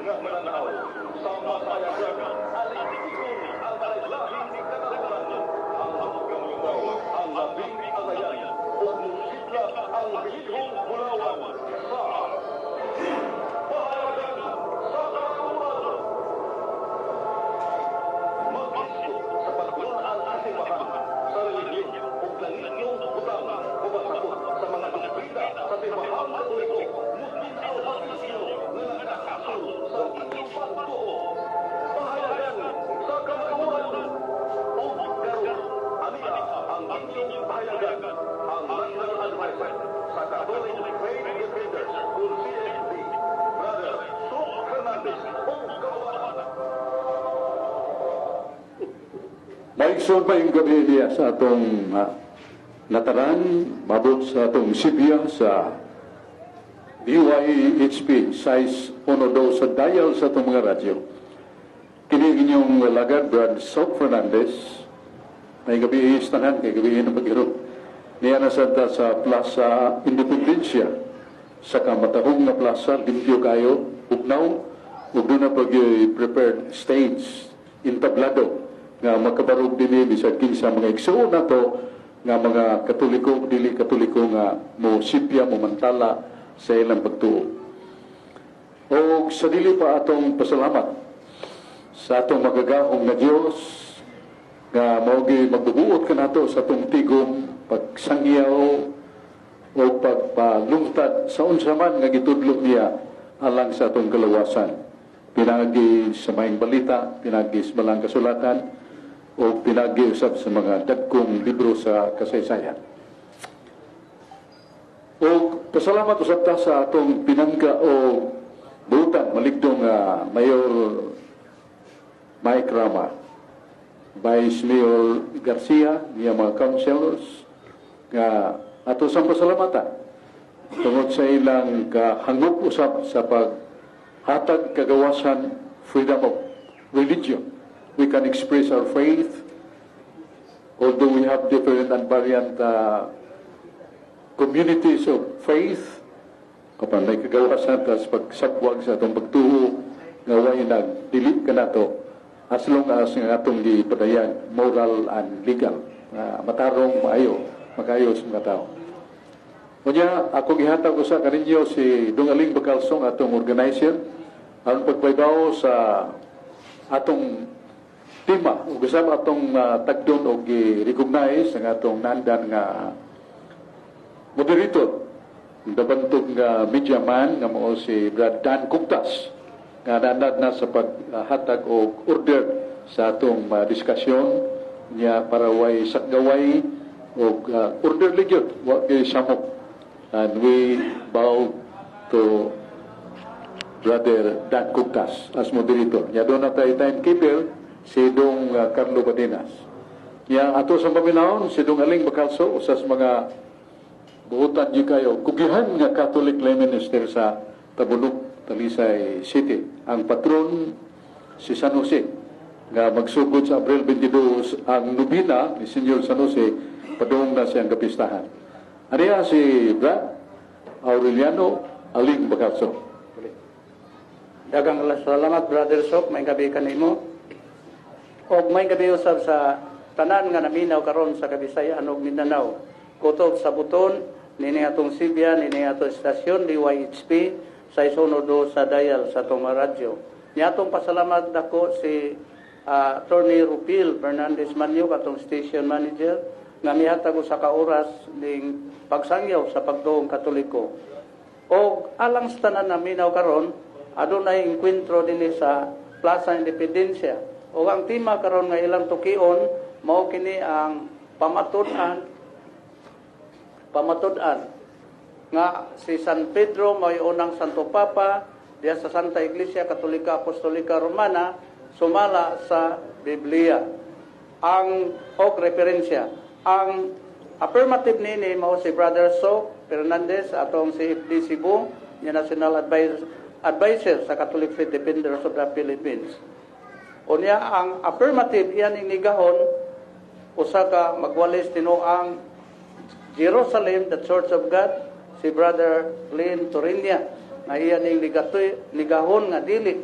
Nga mananaw sa mapayagan, alitikon ang lahi katawhan, ang pagkamungaw, ang labing alayan, ug musidla ang bilidhong bulawan sa Pahayagan sa Kamatuoran. Mag-isip sa pagtulunan ang simbahan sa relihiyon ug langitnong butang umasakot sa mga doktrina sa Simbahang Katoliko, Muslim o Kristiyano nga nakakasol sa inyong pagtuo. Pahayagan sa Kamatuoran. Ug karon, ania ang inyong pahayagan, ang National Advisor sa Catholic Faith Defenders, kung CFD, Brother Sok Fernandez ug kauban. Maigsoon, maayong gabii niya sa atong nataran, mabot sa atong sibya sa DYHP size 12 sa dial sa atong mga radyo. Kini ang inyong lagad, Brad Sok Fernandez. Maayong gabii tanan, kay gabii ng paghirop. Niya na sa Plaza Independencia, sa kamatahong nga plaza, limpyo kayo, ugnaw, ug duna pag prepared stage, entablado, nga makabarog dinhi bisag kinsa mga igsuon nato nga mga Katoliko, dili Katoliko nga mo sipya, mo mantala sa ilang pagtuo. O sa dili pa atong pasalamat sa atong magagahom nga Dios nga mao magbubuot kanato sa atong tigom pagsangyaw o pagpalungtad sa unsa man nga gitudlo niya alang sa atong kalawasan, pinagi sa Maayong Balita, pinagi sa Balang Kasulatan o pinagi usab sa mga dagkong libro sa kasaysayan. O pasalamat usab ta sa atong pinangga o butan maligdong Mayor Mike Rama, Vice Mayor Garcia, niya mga councilors, nga ato sang pasalamatan tungod sa ilang kahangop usab sa paghatag kagawasan, freedom of religion. We can express our faith although we have different and variant communities of faith, apan may kagawasan tas pagsabwag sa atong pagtuo nga way nagdili kanato as long as nga atong gipadayag moral and legal, nga matarong, maayo, makayo sa mga tao. Unya, ako gihatag usa kaninyo si Dong Aling Bacalsong, atong organizer, aron pagbaybaw sa atong tema ug usab atong tagdon og gi-recognize ang atong nandan nga moderator, dabantog nga media man nga mao si Brad Dan Kugtas nga nanad na sa paghatag og order sa atong diskusyon niya para way sakgaway og orderly gyud, wa kay samok, and we bow to Brother Dan Kugtas as moderator. Nya duna na tayo timekeeper, si Dong Carlo Badenas. Nya ato sa paminawon si Dong Aling Bacalso, usa sa mga buutan di kayo kugihan nga Catholic lay minister sa Tabunok, Talisay City. Ang patron si San Jose nga magsugod sa Abril 22 ang nobina ni Senyor San Jose, padung na siyang kapistahan. Aniya si Brad Aureliano Aling Bacalso. Daghang salamat, Brother Sok, maayong gabii kanimo. Og maayong gabii usab sa tanan nga naminaw karon sa Kabisayaan ug Mindanao. Kutob sa buton nini atong Sibya, nini atong istasyon DYHP sa isunodo sa dial sa atong radyo. Ni atong pasalamat dako si Attorney Rupil Fernandez Manyok, atong station manager nga mihatag usa ka oras ning pagsangyaw sa pagtuong Katoliko. Og alang sa tanan na minaw karon, adunay engkwentro dinhi sa Plaza Independencia. O ang tema karon nga ilang tukion mao kini ang pamatud-an nga si San Pedro may unang Santo Papa diya sa Santa Iglesia Katolika Apostolika Romana sumala sa Biblia. Ang og referensya. Ang affirmative nini mao si Brother So Fernandez, atong CFD Cebu, niya National Advisor sa Catholic Faith Defenders of the Philippines. Unya ang affirmative iyan inigahon usa ka magwalis tinuang Jerusalem, the Church of God, si Brother Lynn Torinia nga nga iya ning ligatoy ligahon nga dili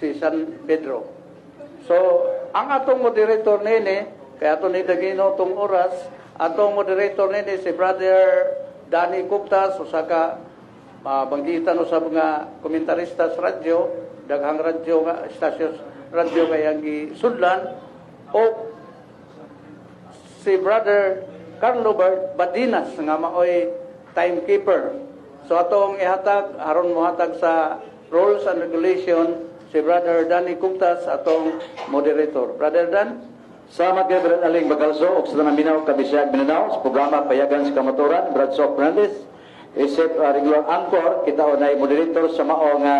si San Pedro. So, ang atong moderator nini, kaya ato ni dagino tong oras, atong moderator nini si Brother Danny Gupta, usa ka banggitan usab nga komentarista sa radyo, daghang radyo nga istasyon radyo kay ang gisudlan, o si Brother Carlo Badinas nga maoy timekeeper. So atong ihatag aron mohatag sa rules and regulation si Brother Danny Guptas, atong moderator. Brother Dan? Salamat kay Brad Aling Bagalso ug sa tanang minaw Kabisayag Mindanao sa programa Payagan sa Kamatuoran. Brad Sok Fernandez isip regular anchor, kita unay moderator sa mao nga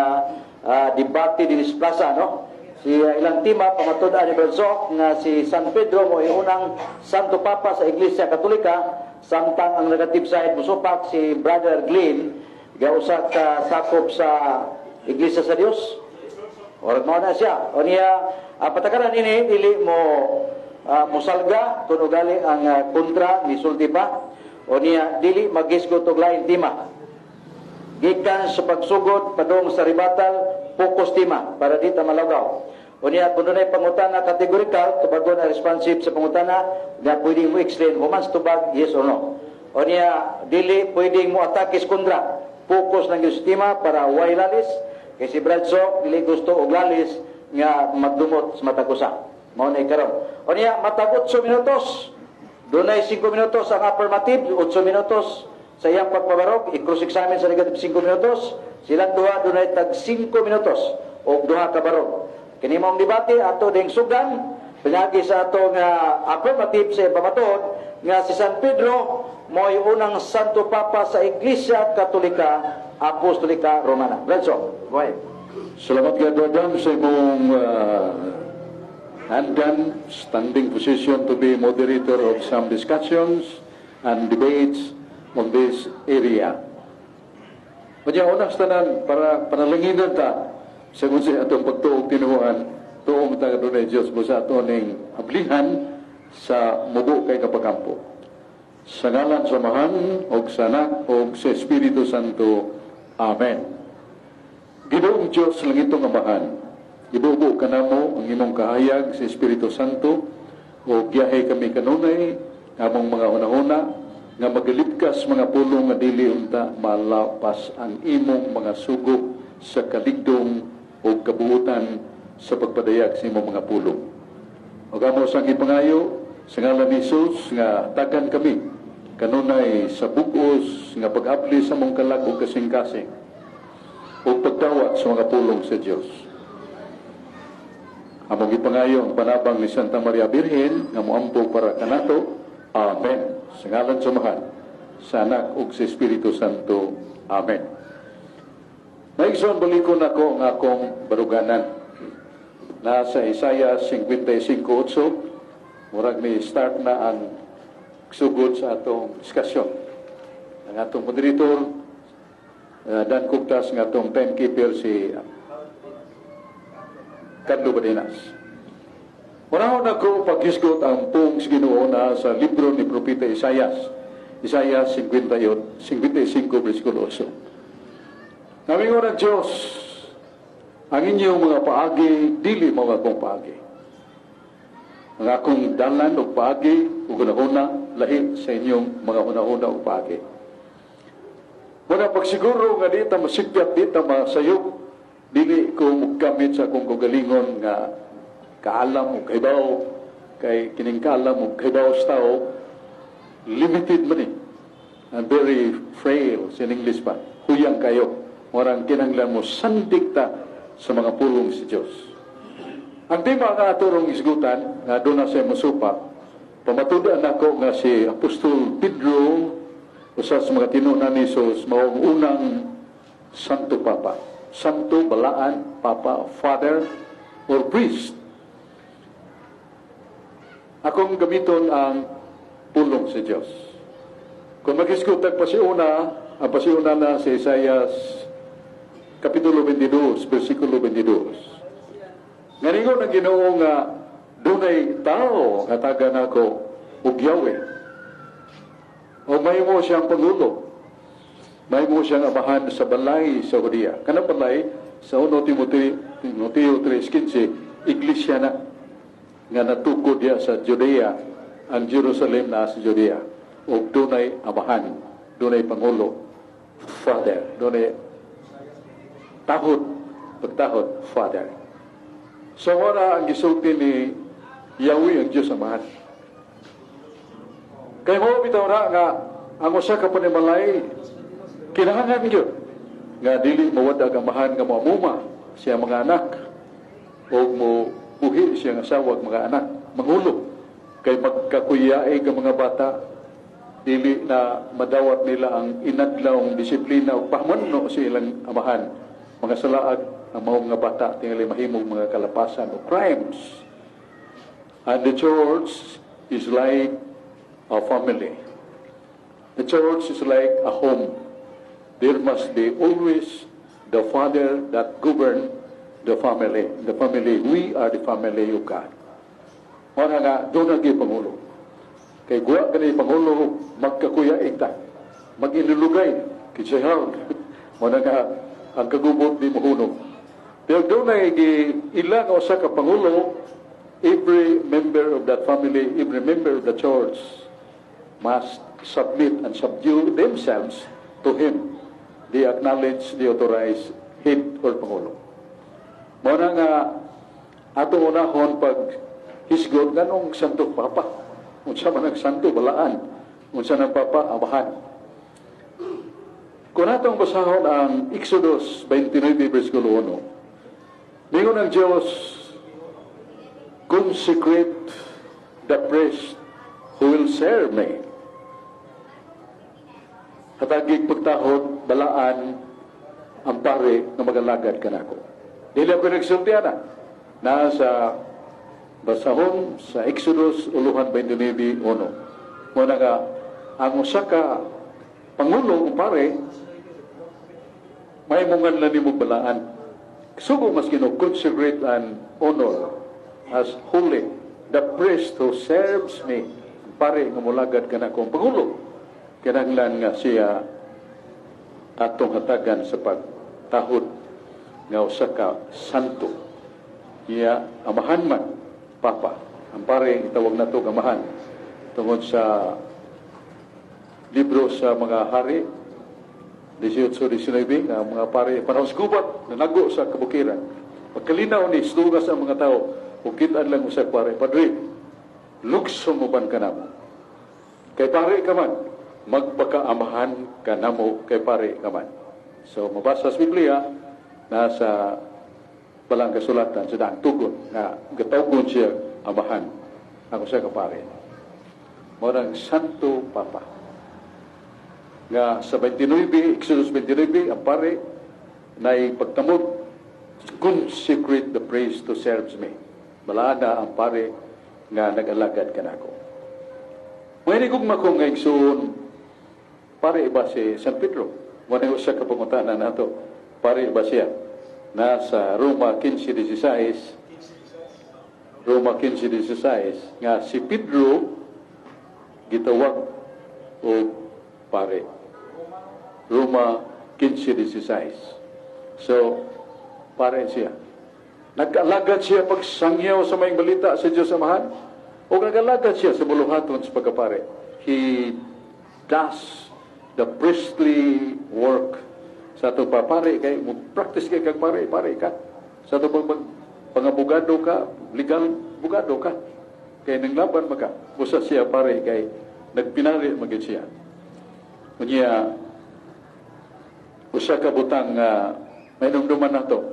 debate dinhi sa plaza, no? Si ilang tema, pamatud-an ni Brad Sok nga si San Pedro mo unang Santo Papa sa Iglesia Katolika, samtang ang negative side musupak si Brother Glenn, gausa ka sakop sa Iglesia sa Dios. Or mao na siya. O niya, patakaran ini, dili mo musalga, kung ugali ang kontra, ni sulti pa. O niya, dili magisgot og lain tema. Gikan sa pagsugod, padung sa rebuttal, focus tema, para di ta malagaw. O niya, kung dunay pangutana categorical, tubagon ang responsive sa pangutana, na pwede mo explain, human sa tubag, yes or no. O niya, dili pwedeng mo atake sa kontra. Focus lang yung tema para way lalis. Kay si Brad Sok, dili gusto og lalis nga magdumot sa matag usa. Mao na karon. O niya, matag 8 minutos. Dunay 5 minutos ang affirmative, 8 minutos sa iyang pagpabarog, i-cross-examine sa negative 5 minutos. Silang duha dunay tag 5 minutos og duha ka barog. Kini maong debate ato ding sugdan pinaagi sa atong affirmative sa pamatuod nga si San Pedro mo'y unang Santo Papa sa Iglesia Katolika Apostolika Romana. Brad Sok, go ahead. Salamat kay Brad sa imong andan standing position to be moderator of some discussions and debates on this area. Kanya unang tanan para panalanginan ta sa kung sa atong pagtuog tinuohan, tuong ta dunay Diyos mo sa ato ning ablihan sa mubo kay kapakampo. Sa ngalan sa Amahan, og sa Anak, og sa Espiritu Santo. Amen. Ginoong Diyos, langitong Amahan, ibubo kanamo ang imong kahayag sa Espiritu Santo o giyahe kami kanunay among mga hunahuna nga magalibkas mga pulong nga dili unta malapas ang imong mga sugo sa kaligdong o kabuutan sa pagpadayag sa imong mga pulong. O amo sang ipangayo sa ngalan ni Jesus nga tagan kami kanunay sa bugos nga pag-abli sa mong kalag ug kasing-kasing o pagdawat sa mga pulong sa Dios. Among gipangayo ang panabang ni Santa Maria Birhen nga moampo para kanato. Amen. Sa ngalan sa Amahan, sa Anak ug sa Espiritu Santo. Amen. Maigsoon, balikon ako ang akong baruganan. Nasa Isaiah 55:8, murag ni start na ang sugod sa atong diskusyon. Ang atong moderator, Dan Kugtas, nga atong timekeeper si Carlo Badenas. Unahon ako paghisgot ang pung sa Ginoo na sa libro ni Propeta Isayas. Isaiah 58, 55, versikulo 8. Namingon ang Diyos, "Ang inyong mga paagi, dili mao akong paagi. Ang akong dalan o paagi o hunahuna, lahi sa inyong mga hunahuna o paagi." Muna pagsiguro nga di ta masikyat, di ta masayop, dili ko mugamit sa akong kaugalingon nga kaalam o kahibaw, kay kining kaalam o kahibaw sa tao, limited man eh. And very frail sa English pa. Huyang kayo. Warang kinanglan mo sandig ta sa mga pulong si Diyos. Ang tema nga atorong isgutan, nga doon na sa musupak, pamatudan nako nga si Apostol Pedro, usa sa mga tinunan ni Jesus, maong unang Santo Papa. Santo, balaan, Papa, Father, or priest. Akong gamiton ang pulong sa Diyos. Kung mag-isgutag pasiuna, ang pasiuna na sa Isaiah Kapitulo 22, versikulo 22. Nganingon ang Ginoo nga dunay tao nga tagan ako og Yahweh. O mahimo siyang pangulo. Mahimo siyang amahan sa balay sa Judea. Kanang balay sa 1 Timoteo 3:15, iglesia na nga natukod diya sa Judea, ang Jerusalem na sa Judea. Ug dunay amahan, dunay pangulo, father, dunay tahod, pagtahod, father. So wala ang gisulti ni Yahweh ang Diyos Amahan. Kay mo bitaw na nga ang usa ka panimalay kinahanglan gyud nga dili mawad ang amahan nga moamuma siya mga anak o mo buhi siyang asawa ug mga anak mangulo, kay magkakuyae ang mga bata, dili na madawat nila ang inadlawng disiplina ug pahamuno sa ilang amahan. Mga salaag ang mga bata, tingali mahimong mga kalapasan o crimes. And the church is like a family. The church is like a home. There must be always the father that govern the family. The family, we are the family of God. Mao na nga, duna gyud pangulo. Kay guwa kani pangulo, magkakuyaig ta. Mag-inulugay, kitsa Harold. Mao na nga, ang kagubot di mahunong. Pero duna ila nga usa ka pangulo, every member of that family, every member of the church must submit and subdue themselves to him. They acknowledge the authorized head or pangulo. Mao na nga ato unahon pag hisgot nganong Santo Papa. Unsa man ang santo, balaan. Unsa nang papa, amahan. Kung atong basahon ang Exodus 29 versikulo 1, ningon ang Diyos, "Consecrate the priest who will serve me." Hatagig pagtahod, balaan, ang pare nga magalagad kanako. Dili ako nagsulti ana. Nasa basahon sa Exodus uluhan 29:1. Mao na nga ang usa ka pangulo o pare may mungan lang nimo balaan. Sugo mas Ginoo, "Consecrate and honor as holy the priest who serves me." Pare nga mulagad kanako, ang pangulo. Kinahanglan nga siya atong hatagan sa pagtahod nga usa ka santo. Iya amahan man, papa. Ang pare itawag nato amahan tungod sa Libro sa Mga Hari 18-19 nga mga pare panahon sa gubat nanago sa kabukiran. Pagkalinaw ni stugas ang mga tao ug kit-an lang usa pare, "Padre, lukso mo ban kanamo? Kay pare ka man, magpakaamahan ka namo kay pare ka man." So mabasa sa Biblia nasa balang kasulatan sa daang tugon nga gatawgon siya amahan ang usa ka pare. Mao nang Santo Papa nga sa 29, Exodus 29, ang pare na pagtamod, "Consecrate the priest who serves me." Balaan na ang pare nga nag-alagad kanako. Mga hinigugma ko nga igsoon, pare ba si San Pedro? Wala usa ka pangutana nato. Pare ba siya? Nasa Roma 15:16, Roma 15:16, nga si Pedro gitawag og pare. Roma 15:16. So, pare siya. Nag-alagad siya pagsangyaw sa maayong balita sa Diyos Amahan o nag-alagad siya sa buluhaton sa pagkapare. He does the priestly work. Sa atong papare, kay mo practice kay kag pare, pare ka. Sa atong pag pangabogado ka, legal bugado ka. Kay nang laban maka, usa siya pare kay nagpinari magid siya. Unya, usa ka butang nga may numduman nato.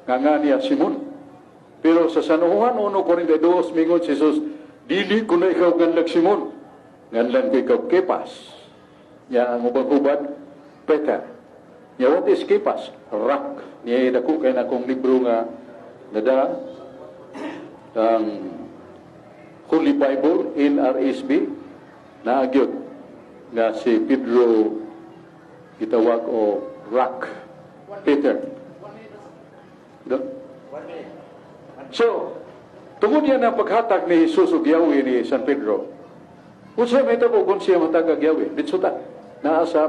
Nga niya Simon. Pero sa San Juan 1:42 mingon si Jesus, "Dili ko na ikaw nganlag Simon. Nganlan ko ikaw Kepas." Ya ang ubang hubad, Peter. Ya what is Kepas? Rock. Niya dako kay na akong libro nga nada ang Holy Bible NRSV, naagyod nga si Pedro gitawag o Rock Peter. Do? So, tungod yan ang paghatag ni Jesus og yawi ni San Pedro. Unsa may tabo kung siya matag og yawi? Ditso ta. Naa sa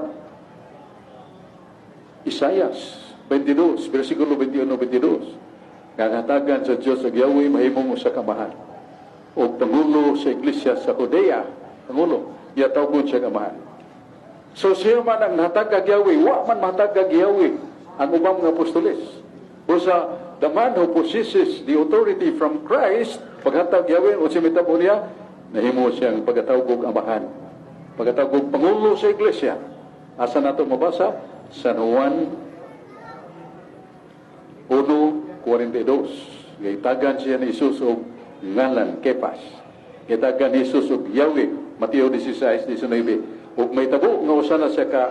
Isayas 22, versikulo 21, 22. Nga hatagan sa Dios og Yahweh, mahimong usa ka amahan o pangulo sa iglesia sa Judea, pangulo, iya tawgon siya amahan. So siya man ang natag Yahweh, wa man matag Yahweh ang ubang mga apostoles. Busa the man who possesses the authority from Christ, paghatag Yahweh, o si mitabo niya, nahimo siyang pagkatawag og amahan, pagkatawag og pangulo sa iglesia. Asa nato mabasa? San Juan 1:42. Gitagan siya ni Jesus og ngalan Kepas. Gitagan ni Jesus og Yahweh, Mateo 16:19. Ug may tabo nga usa na siya ka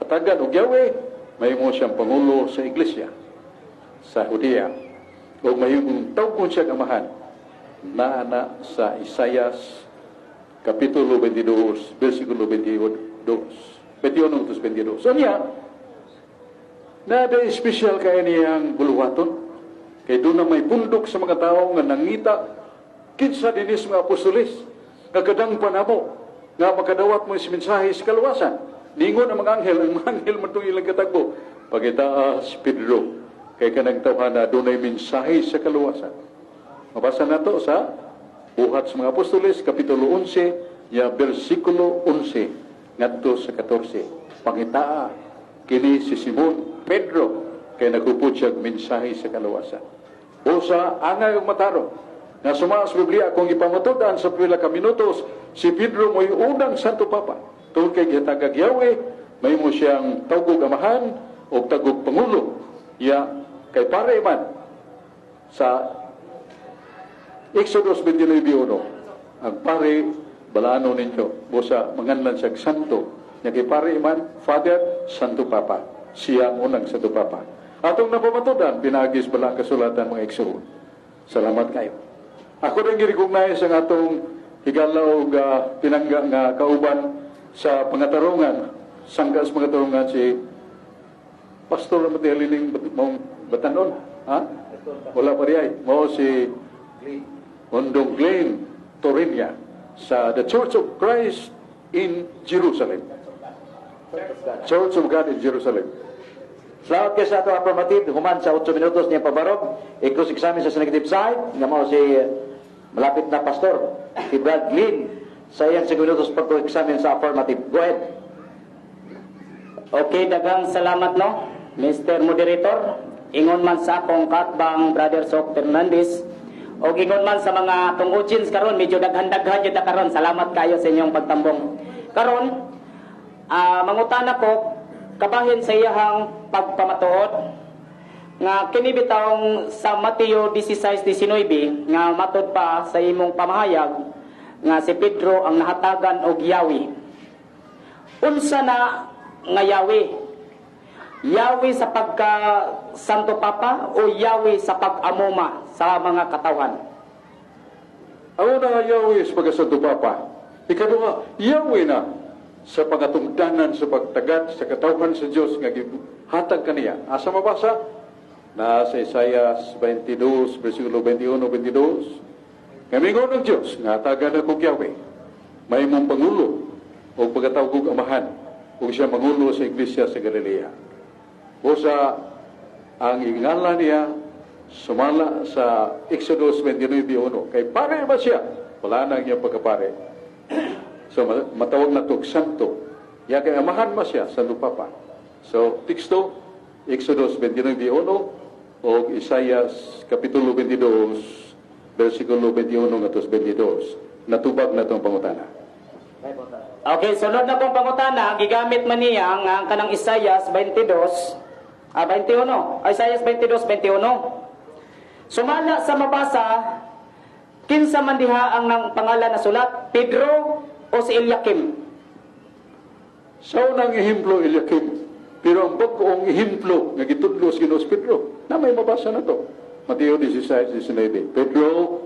hatagan og Yahweh, mahimo siyang pangulo sa iglesia sa Judea. Ug mahimong tawgon siya amahan. Naa na sa Isayas Kapitulo 22, versikulo 22. 21 to 22. So niya, na espesyal kay niyang buluhaton. Kay doon na may pundok sa mga tao nga nangita kinsa dinis mga apostoles nga kadang panamo nga makadawat mo sa mensahe sa kaluwasan. Ningon ang mga anghel man itong ilang katagbo. Pangita si Pedro, kay kanang tawhana dunay mensahe sa kaluwasan. Mabasa nato sa Buhat sa mga Apostoles, Kapitulo 11, ya versikulo 11, ngadto sa 14. Pangitaa kini si Simon Pedro, kay nagupod siya og mensahe sa kaluwasan. Busa, angay og matarong, nga suma sa Biblia kung ipamatud-an sa pila ka minutos, si Pedro mo'y unang Santo Papa. Tungod kay gihatagag Yahweh, mahimo siyang tawgog amahan o tawgog pangulo. Ya, kay pare man sa Exodus 29:1, ang pare, balaano ninyo, busa manganlan siya santo. Nya kay pare man, Father, Santo Papa. Siya ang unang Santo Papa. Atong napamatudan, pinaagi sa balaang kasulatan, mga igsoon. Salamat kayo. Ako rin gi-recognize ang atong higala og pinangga nga kauban sa pangatarungan, sangka sa pangatarungan, si Pastor Matilining mong Batanon. Ha? Wala pa diay. Mao si Ondong Glenn Torinia sa The Church of Christ in Jerusalem. Church of God in Jerusalem. Salamat kay sa ato affirmative, human sa 8 minutos niya pabarog, i-cross examine sa negative side, nga mao si malapit na pastor, si Brad Glenn, sa iyang 5 minutos pag-examine sa affirmative. Go ahead. Okay, daghang salamat no, Mr. Moderator. Ingon man sa akong katbang Brother Sok Fernandez og ingon man sa mga atong audience karon, medyo daghan-daghan jud ta karon. Salamat kayo sa inyong pagtambong. Karon, mangutana ko kabahin sa iyahang pagpamatuod nga kini bitawng sa Mateo 16:19 nga matod pa sa imong pamahayag nga si Pedro ang nahatagan og Yahweh. Unsa na nga Yahweh? Yahweh sa pagka Santo Papa o Yahweh sa pag-amuma sa mga katawhan? Ang una nga Yahweh sa pagka-Santo Papa. Ikaduha, Yahweh na sa pangatungdanan sa pagtagat sa katawhan sa Dios nga gihatag kaniya. Asa mabasa? Na sa Isaiah 22, versikulo 21, 22. Kamingon ng Dios, nga hatagan ako Yahweh, mahimong pangulo o pagkatawag og amahan, ug siya mangulo sa iglesia sa Galilea. O sa ang ingala niya sumala sa Exodus 29:1. Kay pare ba siya? Wala na ang iyang pagkapare. So matawag na to santo. Ya kay amahan ba siya, Santo Papa. So teksto Exodus 29:1 o Isaias Kapitulo 22 versikulo 21 ngadto 22. Natubag na itong pangutana. Okay, sunod na pong pangutana, gigamit man niya nga ang kanang Isaias 22, 21, Isaias 22, 21. Sumala sa mabasa, kinsa man diha ang nang pangalan na sulat, Pedro o si Eliakim? Sa unang ehemplo, Eliakim. Pero ang bag-ong ehemplo nga gitudlo sa Ginoo si Pedro, na may mabasa na to. Mateo 16:19. Pedro,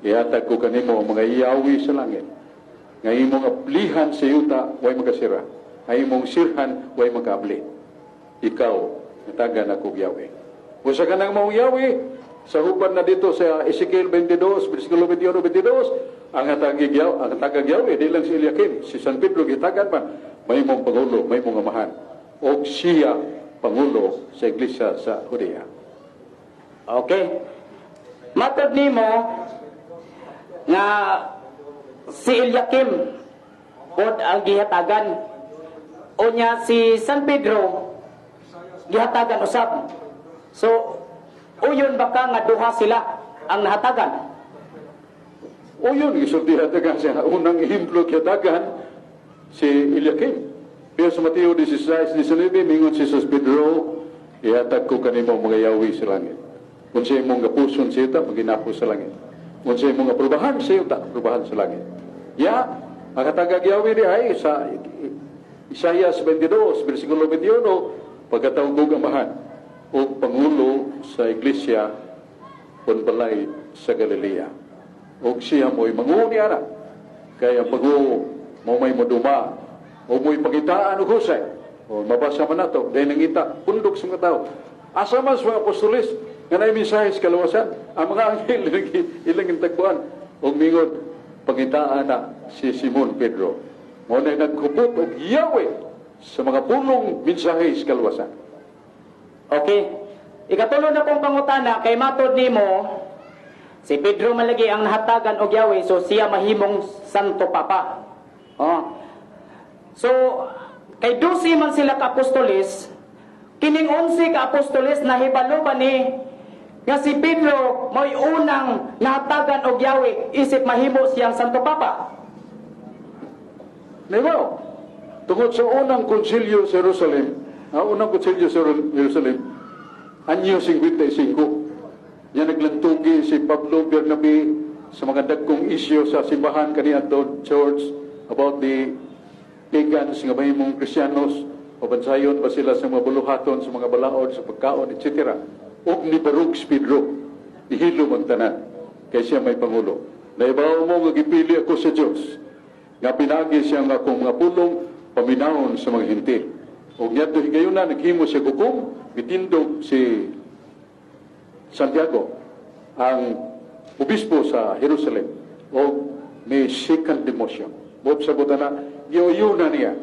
ihatag ko kanimo ang mga yawi sa langit. Nga imong ablihan sa yuta, way makasira. Nga imong sirhan, way makaabli. Ikaw, natagan ako Yahweh. Usa ka nang maong Yahweh, sa hubad na dito sa Ezekiel 22, versikulo 21, 22, ang hatagag Yahweh, di lang si Eliakim, si San Pedro gitagan man, may mong pangulo, may mong amahan. Og siya pangulo sa iglesia sa Judea. Okay. Matod nimo nga si Eliakim pod ang gihatagan. Unya si San Pedro gihatagan usab. So uyon ba ka nga duha sila ang nahatagan? O yun, gisulti hatagan siya. Unang ehemplo gihatagan si Eliakim. Pero sa Mateo 16:19, mingon si Jesus, "Pedro, ihatag ko kanimo mga yawi sa langit. Kung sa imong gapuson sa yuta, maginapos sa langit. Kung sa imong aprobahan sa yuta, aprobahan sa langit." Ya, ang katagag yawi di ay sa Isaias 22, versikulo 21, pagkatawag og amahan o pangulo sa iglesia kon balay sa Galilea. Og siya mo'y manguni ana. Kaya pag mo may moduma o mo'y pagitaan og husay. O mabasa man nato, dahil nangita, pundok sa mga tao. Asa man sa mga apostoles, nga naay mensahe sa kaluwasan, ang mga anghel ilang tagbuan. Og mingon, "Pangitaan na si Simon Pedro." Mo na naghupot og Yahweh sa mga pulong mensahe sa kaluwasan. Okay. Ikatulo na kong pangutana, kay matod nimo si Pedro man lagi ang nahatagan og Yahweh, so siya mahimong Santo Papa. Oh. So kay 12 man sila ka apostoles, kining 11 ka apostoles nahibalo ba ni nga si Pedro mo'y unang nahatagan og Yahweh isip mahimo siyang Santo Papa? Diba? Tungod sa unang konsilyo sa Jerusalem, ang unang konsilyo sa Jerusalem, anyo 55. Yan naglantugi si Pablo Bernabe sa mga dagkong isyu sa simbahan kaniadto church about the pagans nga mahimong Kristiyanos, pabansayon ba sila sa mga buluhaton, sa mga balaod, sa pagkaon, etc. Og ni Baruch si Pedro, nihilom ang tanan, kay siya may pangulo. "Naibaw mo nga gipili ako sa Diyos, nga pinagi siya nga akong mga pulong paminawon sa mga Hentil." Og niadto higayuna naghimo siya hukom, gitindog si Santiago ang obispo sa Jerusalem og may second demotion. Mob sa na giuyuna niya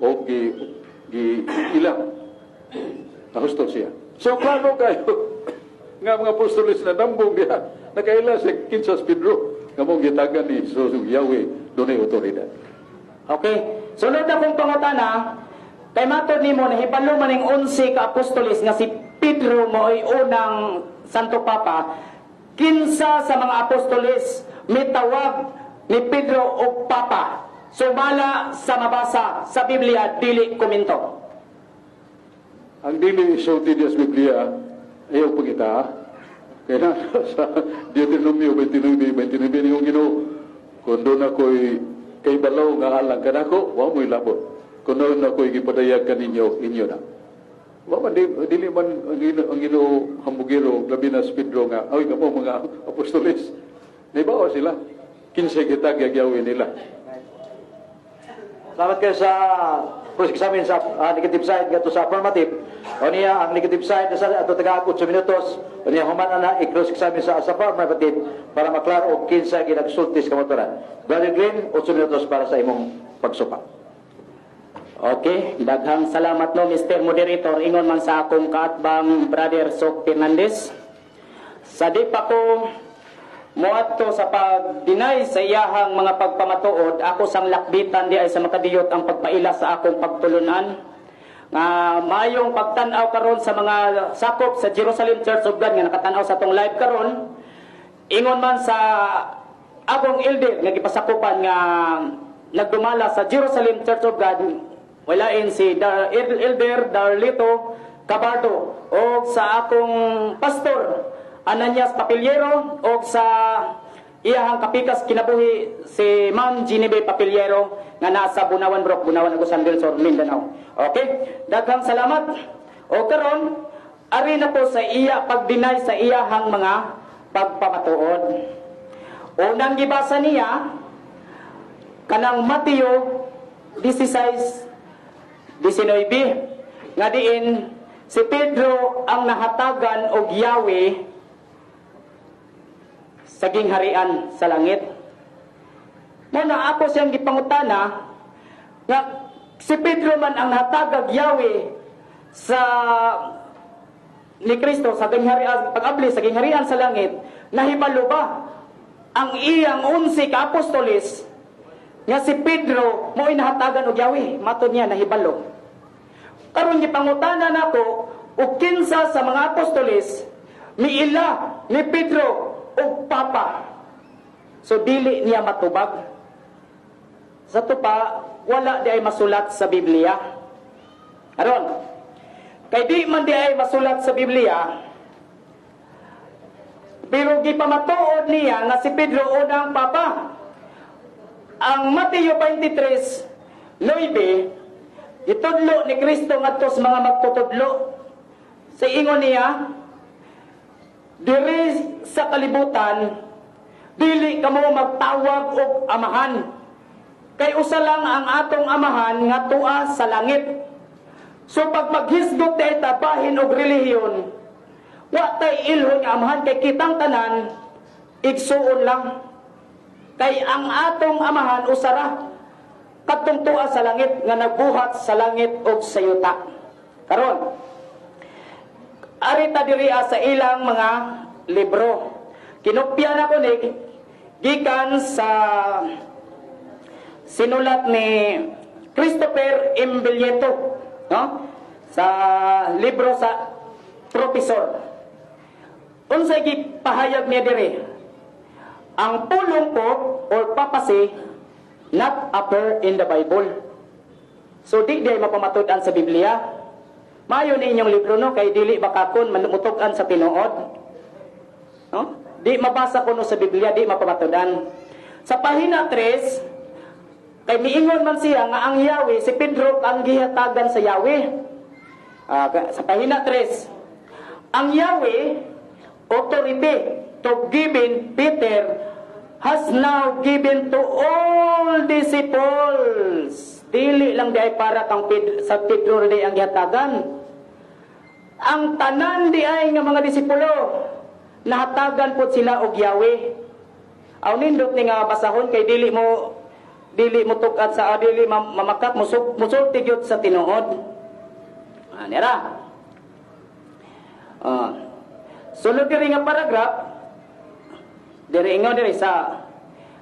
o gi ila nahusto siya. So klaro kayo nga mga apostoles na nambong diha nakaila sa kinsas Pedro nga mo gitagan ni Jesus ug Yahweh dunay otoridad. Okay. Sunod na kong pangutana, kay matod nimo nahibalo man ning 11 ka apostoles nga si Pedro mo'y unang Santo Papa, kinsa sa mga apostoles mitawag ni Pedro og Papa? Sumala sa mabasa sa Biblia, dili komento. Ang dili isulti diya sa Biblia, ayaw pangita. Kaya na sa Deuteronomio 29, 29 niyong Ginoo, "Kung doon ako'y kay balaw nga alang kanako, wa mo'y labot. Kung doon ako'y gipadayag kaninyo, inyo na." Wa man dili man ang Ginoo hambugiro, labi na si Pedro nga, "Ay kamo mga apostoles." Naibawa sila. Kinsay kita giagyawin nila. Salamat kayo sa cross-examine sa negative side ngadto sa affirmative. O niya ang negative side sa ato taga 8 minutos. O niya human na i-cross-examine sa affirmative para maklaro og kinsa ginagsulti sa kamatuoran. Brother Green, 8 minutos para sa imong pagsupak. Okay, daghang salamat no, Mr. Moderator. Ingon man sa akong kaatbang Brother Sok Fernandez. Sa di pa ko moadto sa pag-deny sa iyahang mga pagpamatuod, ako sang lakbitan di ay sa makadiyot ang pagpaila sa akong pagtulunan. Nga mayong pagtan-aw karon sa mga sakop sa Jerusalem Church of God nga nakatan-aw sa atong live karon. Ingon man sa akong elder nga gipasakupan nga nagdumala sa Jerusalem Church of God, walain si Elder Darlito Cabardo, og sa akong pastor Ananias Papillero, og sa iyahang kapikas kinabuhi si Ma'am Genevieve Papillero nga nasa Bunawan Brok, Bunawan, Agusan del Sur, Mindanao. Okay, daghang salamat. O karon, ari na po sa iya pag-deny sa iyahang mga pagpamatuod. Unang gibasa niya kanang Mateo 16:19 nga diin si Pedro ang nahatagan og Yahweh sa gingharian sa langit. Mo na ako siyang gipangutana nga si Pedro man ang nahatagag Yahweh Sa ni Kristo sa gingharian, pag-abli sa gingharian sa langit, nahibalo ba ang iyang 11 ka apostoles nga si Pedro mo nahatagan og Yahweh? Matod niya, nahibalo. Karon gipangutana nako og kinsa sa mga apostoles miila ni Pedro og papa. So dili niya matubag. Sa tupa, wala di ay masulat sa Biblia. Aron, kay di man di ay masulat sa Biblia, pero gipamatuod niya nga si Pedro unang papa. Ang Mateo 23:9, gitudlo ni Kristo ngadto sa mga magtutudlo. Sa ingon niya, "Diri sa kalibutan, dili kamo magtawag og amahan. Kay usa lang ang atong amahan nga tua sa langit." So pag maghisgot ta bahin og relihiyon, wa tay ilhon nga amahan kay kitang tanan igsuon lang. Kay ang atong amahan usara, kadtong tua sa langit nga nagbuhat sa langit ug sa yuta. Karon, arita diri sa ilang mga libro. Kinopya na ko ni gikan sa sinulat ni Christopher Imbilieto, no? Sa libro sa professor. Unsay gipahayag niya diri? Ang pulong pope or papacy not appear in the Bible. So di diay mapamatud-an sa Biblia. Maayo ni inyong libro, no, kay dili bakakon manumutog-an sa tinuod. No? Di mabasa kuno sa Biblia, di mapamatud-an. Sa pahina 3, kay miingon man siya nga ang Yahweh, si Pedro ang gihatagan sa Yahweh. Sa pahina 3, ang Yahweh authority to given Peter has now given to all disciples. Dili lang di ay para kang Pedro, sa Pedro di ang gihatagan. Ang tanan di ay nga mga disipulo nahatagan pod sila og Yahweh. Aw nindot ni nga basahon kay dili mo tug-at sa dili mamakat, musulti gyud sa tinuod. Nira. Sulod diri nga paragraph, diri ingon diri sa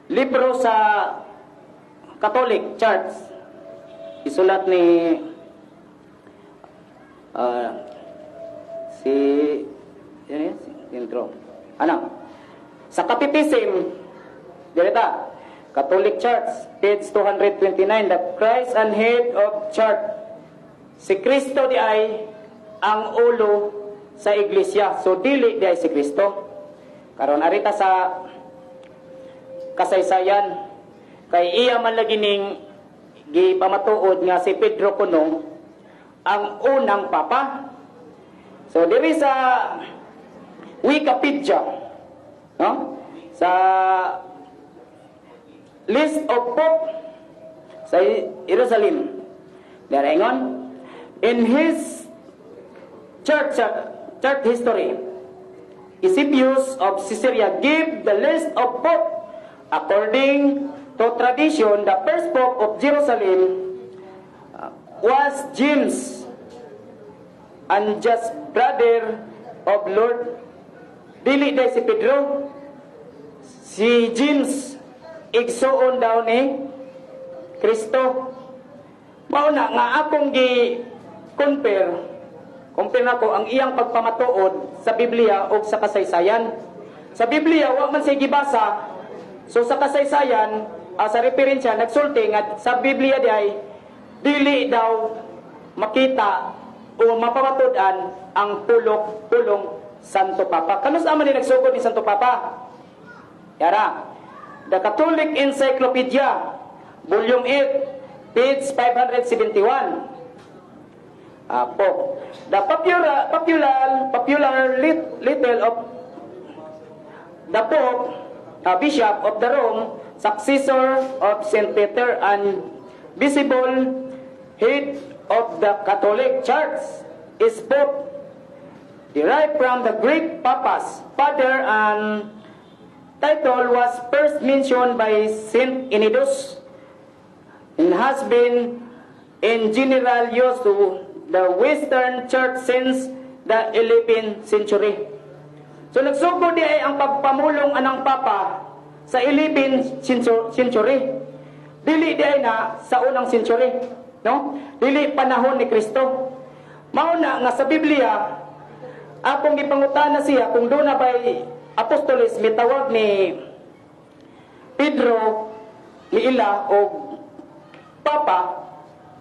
libro sa Catholic Church, isulat ni si yun yun, si intro. Ano? Sa Catechism, diri ta, Catholic Church, page 229, the Christ and head of church. Si Kristo di ay ang ulo sa iglesia. So dili di ay si Kristo. Karon arita sa kasaysayan, kay iya man lagi ning gipamatuod nga si Pedro kuno ang unang papa. So diri sa Wikipedia, no? Sa list of pope sa Jerusalem. Dara ingon, in his church history, Eusebius of Caesarea gave the list of pope. According to tradition, the first pope of Jerusalem was James, and just brother of Lord. Dili day si Pedro, si James, igsuon daw ni Kristo. Mao na nga akong gi compare compare nako ang iyang pagpamatuod sa Biblia o sa kasaysayan. Sa Biblia wa man siya gibasa. So sa kasaysayan, sa referensya nagsulti nga sa Biblia di ay dili daw makita o mapamatud-an ang pulong Santo Papa. Kanus man ni nagsugod ni Santo Papa? Yara. The Catholic Encyclopedia, Volume 8, page 571. Apo. The popular little of the Pope, Bishop of the Rome, successor of St. Peter and visible head of the Catholic Church, is Pope, derived from the Greek papas, father, and title was first mentioned by Saint Irenaeus and has been in general used to the Western Church since the 11th century. So nagsugod di ay ang pagpamulong anang Papa sa 11th century. Dili di ay na sa unang century, no? Dili panahon ni Kristo. Mao na nga sa Biblia akong gipangutana siya kung duna bay apostoles mitawag ni Pedro ni ila og Papa,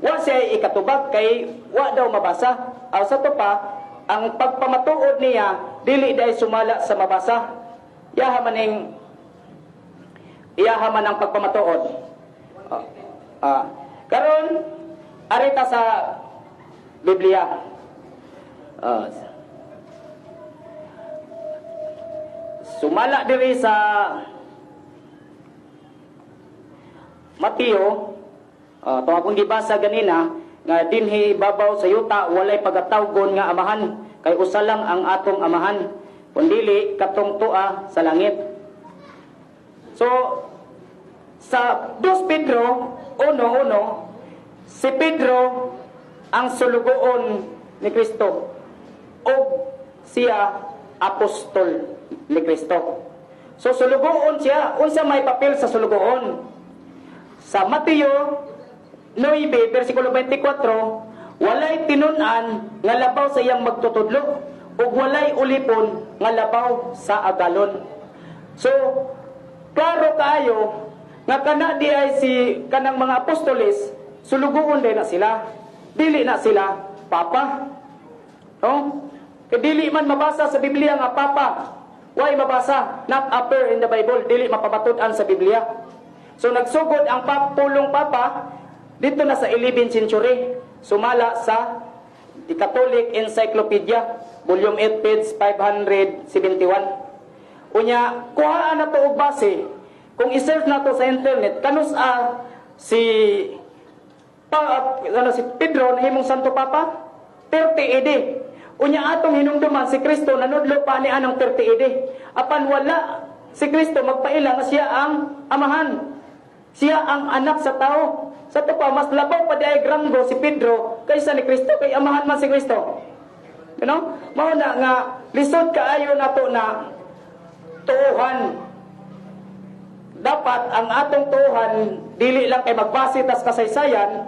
wa siya ikatubag kay wa daw mabasa. Aw sa to pa, ang pagpamatuod niya dili dai sumala sa mabasa. Iyaha man ang pagpamatuod. Karon arita sa Biblia. Sumala diri sa Mateo, uh, akong gibasa ganina nga dinhi babaw sa yuta walay pagatawgon nga amahan kay usa lang ang atong amahan kundili katong tua sa langit. So sa 2 Pedro 1:1, si Pedro ang sulugoon ni Kristo o siya apostol ni Kristo. So sulugoon siya, unsa may papel sa sulugoon? Sa Mateo 9 versikulo 24, walay tinun-an nga labaw sa iyang magtutudlo ug walay ulipon nga labaw sa agalon. So klaro kaayo nga kana di ay si kanang mga apostoles sulugoon din na sila. Dili na sila papa. No? Kay dili man mabasa sa Biblia nga papa. Why mabasa? Not appear in the Bible. Dili mapamatud-an sa Biblia. So nagsugod ang pulong papa dito na sa 11th century, sumala sa The Catholic Encyclopedia, volume 8, page 571. Unya, kuhaan na to og base. Kung i-search na to sa internet, kanus a si pa, ano, si Pedro nahimong Santo Papa 30 AD. Unya atong hinumduman si Kristo nanudlo pa ni anang 30 AD. Apan wala si Kristo magpaila nga siya ang amahan. Siya ang anak sa tao. Sa to pa, mas labaw pa di ay granggo si Pedro kaysa ni Kristo, kay amahan man si Kristo. You know? Mao na nga lisod kaayo nato na tuuhan. Dapat ang atong tuuhan dili lang kay magbase tas kasaysayan,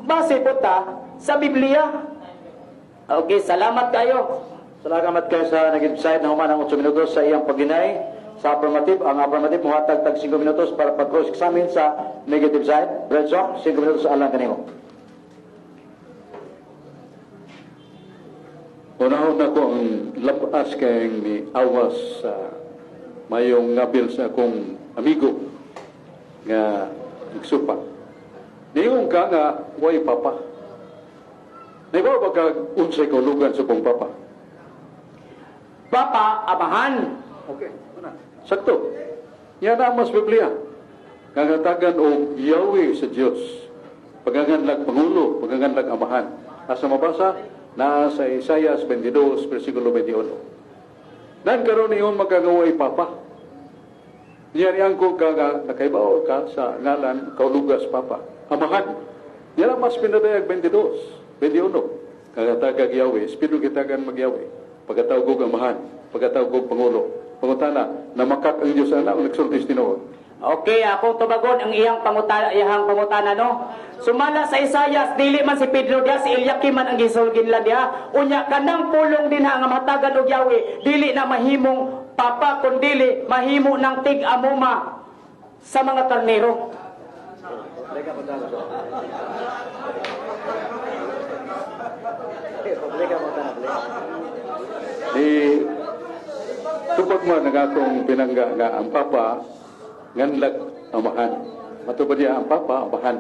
base po ta sa Biblia. Okay, salamat kayo. Salamat kayo sa nag-decide na human ang 8 minutos sa iyang pag-deny sa affirmative. Ang affirmative muhatag tag 5 minutos para pag-cross-examine sa negative side. Brad Sok, 5 minutos alang kanimo. Unahon na ko ang labas kay ni awas sa mayong ngabil sa akong amigo nga nagsupa. Niingon ka nga way papa. Naibaw ba ka unsay kaulugan sa kong papa? Papa, amahan. Okay, una. Sakto. Yan ang mas Biblia. Ngangatagan og Yahweh sa Dios. Paganganlag Pangulo, paganganlag Amahan. Asa mabasa? Na sa Isaias 22, versikulo 21. Nan karon ingon magkagaway papa. Niyari ko ka nga nakaibaw ka sa ngalan kaulugas papa. Amahan. Yan ang mas pinadayag 22, 21. Kagatagag Yahweh, espiritu kitagan mag Yahweh. Pagkatawag og Amahan, pagkatawag og Pangulo. Pangutana, namakak ang Diyos anak o nagsultis tinuod. Okay, ako tubagon ang iyang pangutana, iyang pangutana no. Sumala sa Isayas, dili man si Pedro diha, si Eliakim man ang gisulgin lang diha. Unya kanang pulong dinha nga matagan og Yahweh, dili na mahimong papa kundili mahimo ng tig-amuma sa mga karnero. Di tupag man ang akong pinangga nga ang papa nganlag amahan. Matubad niya ang papa amahan.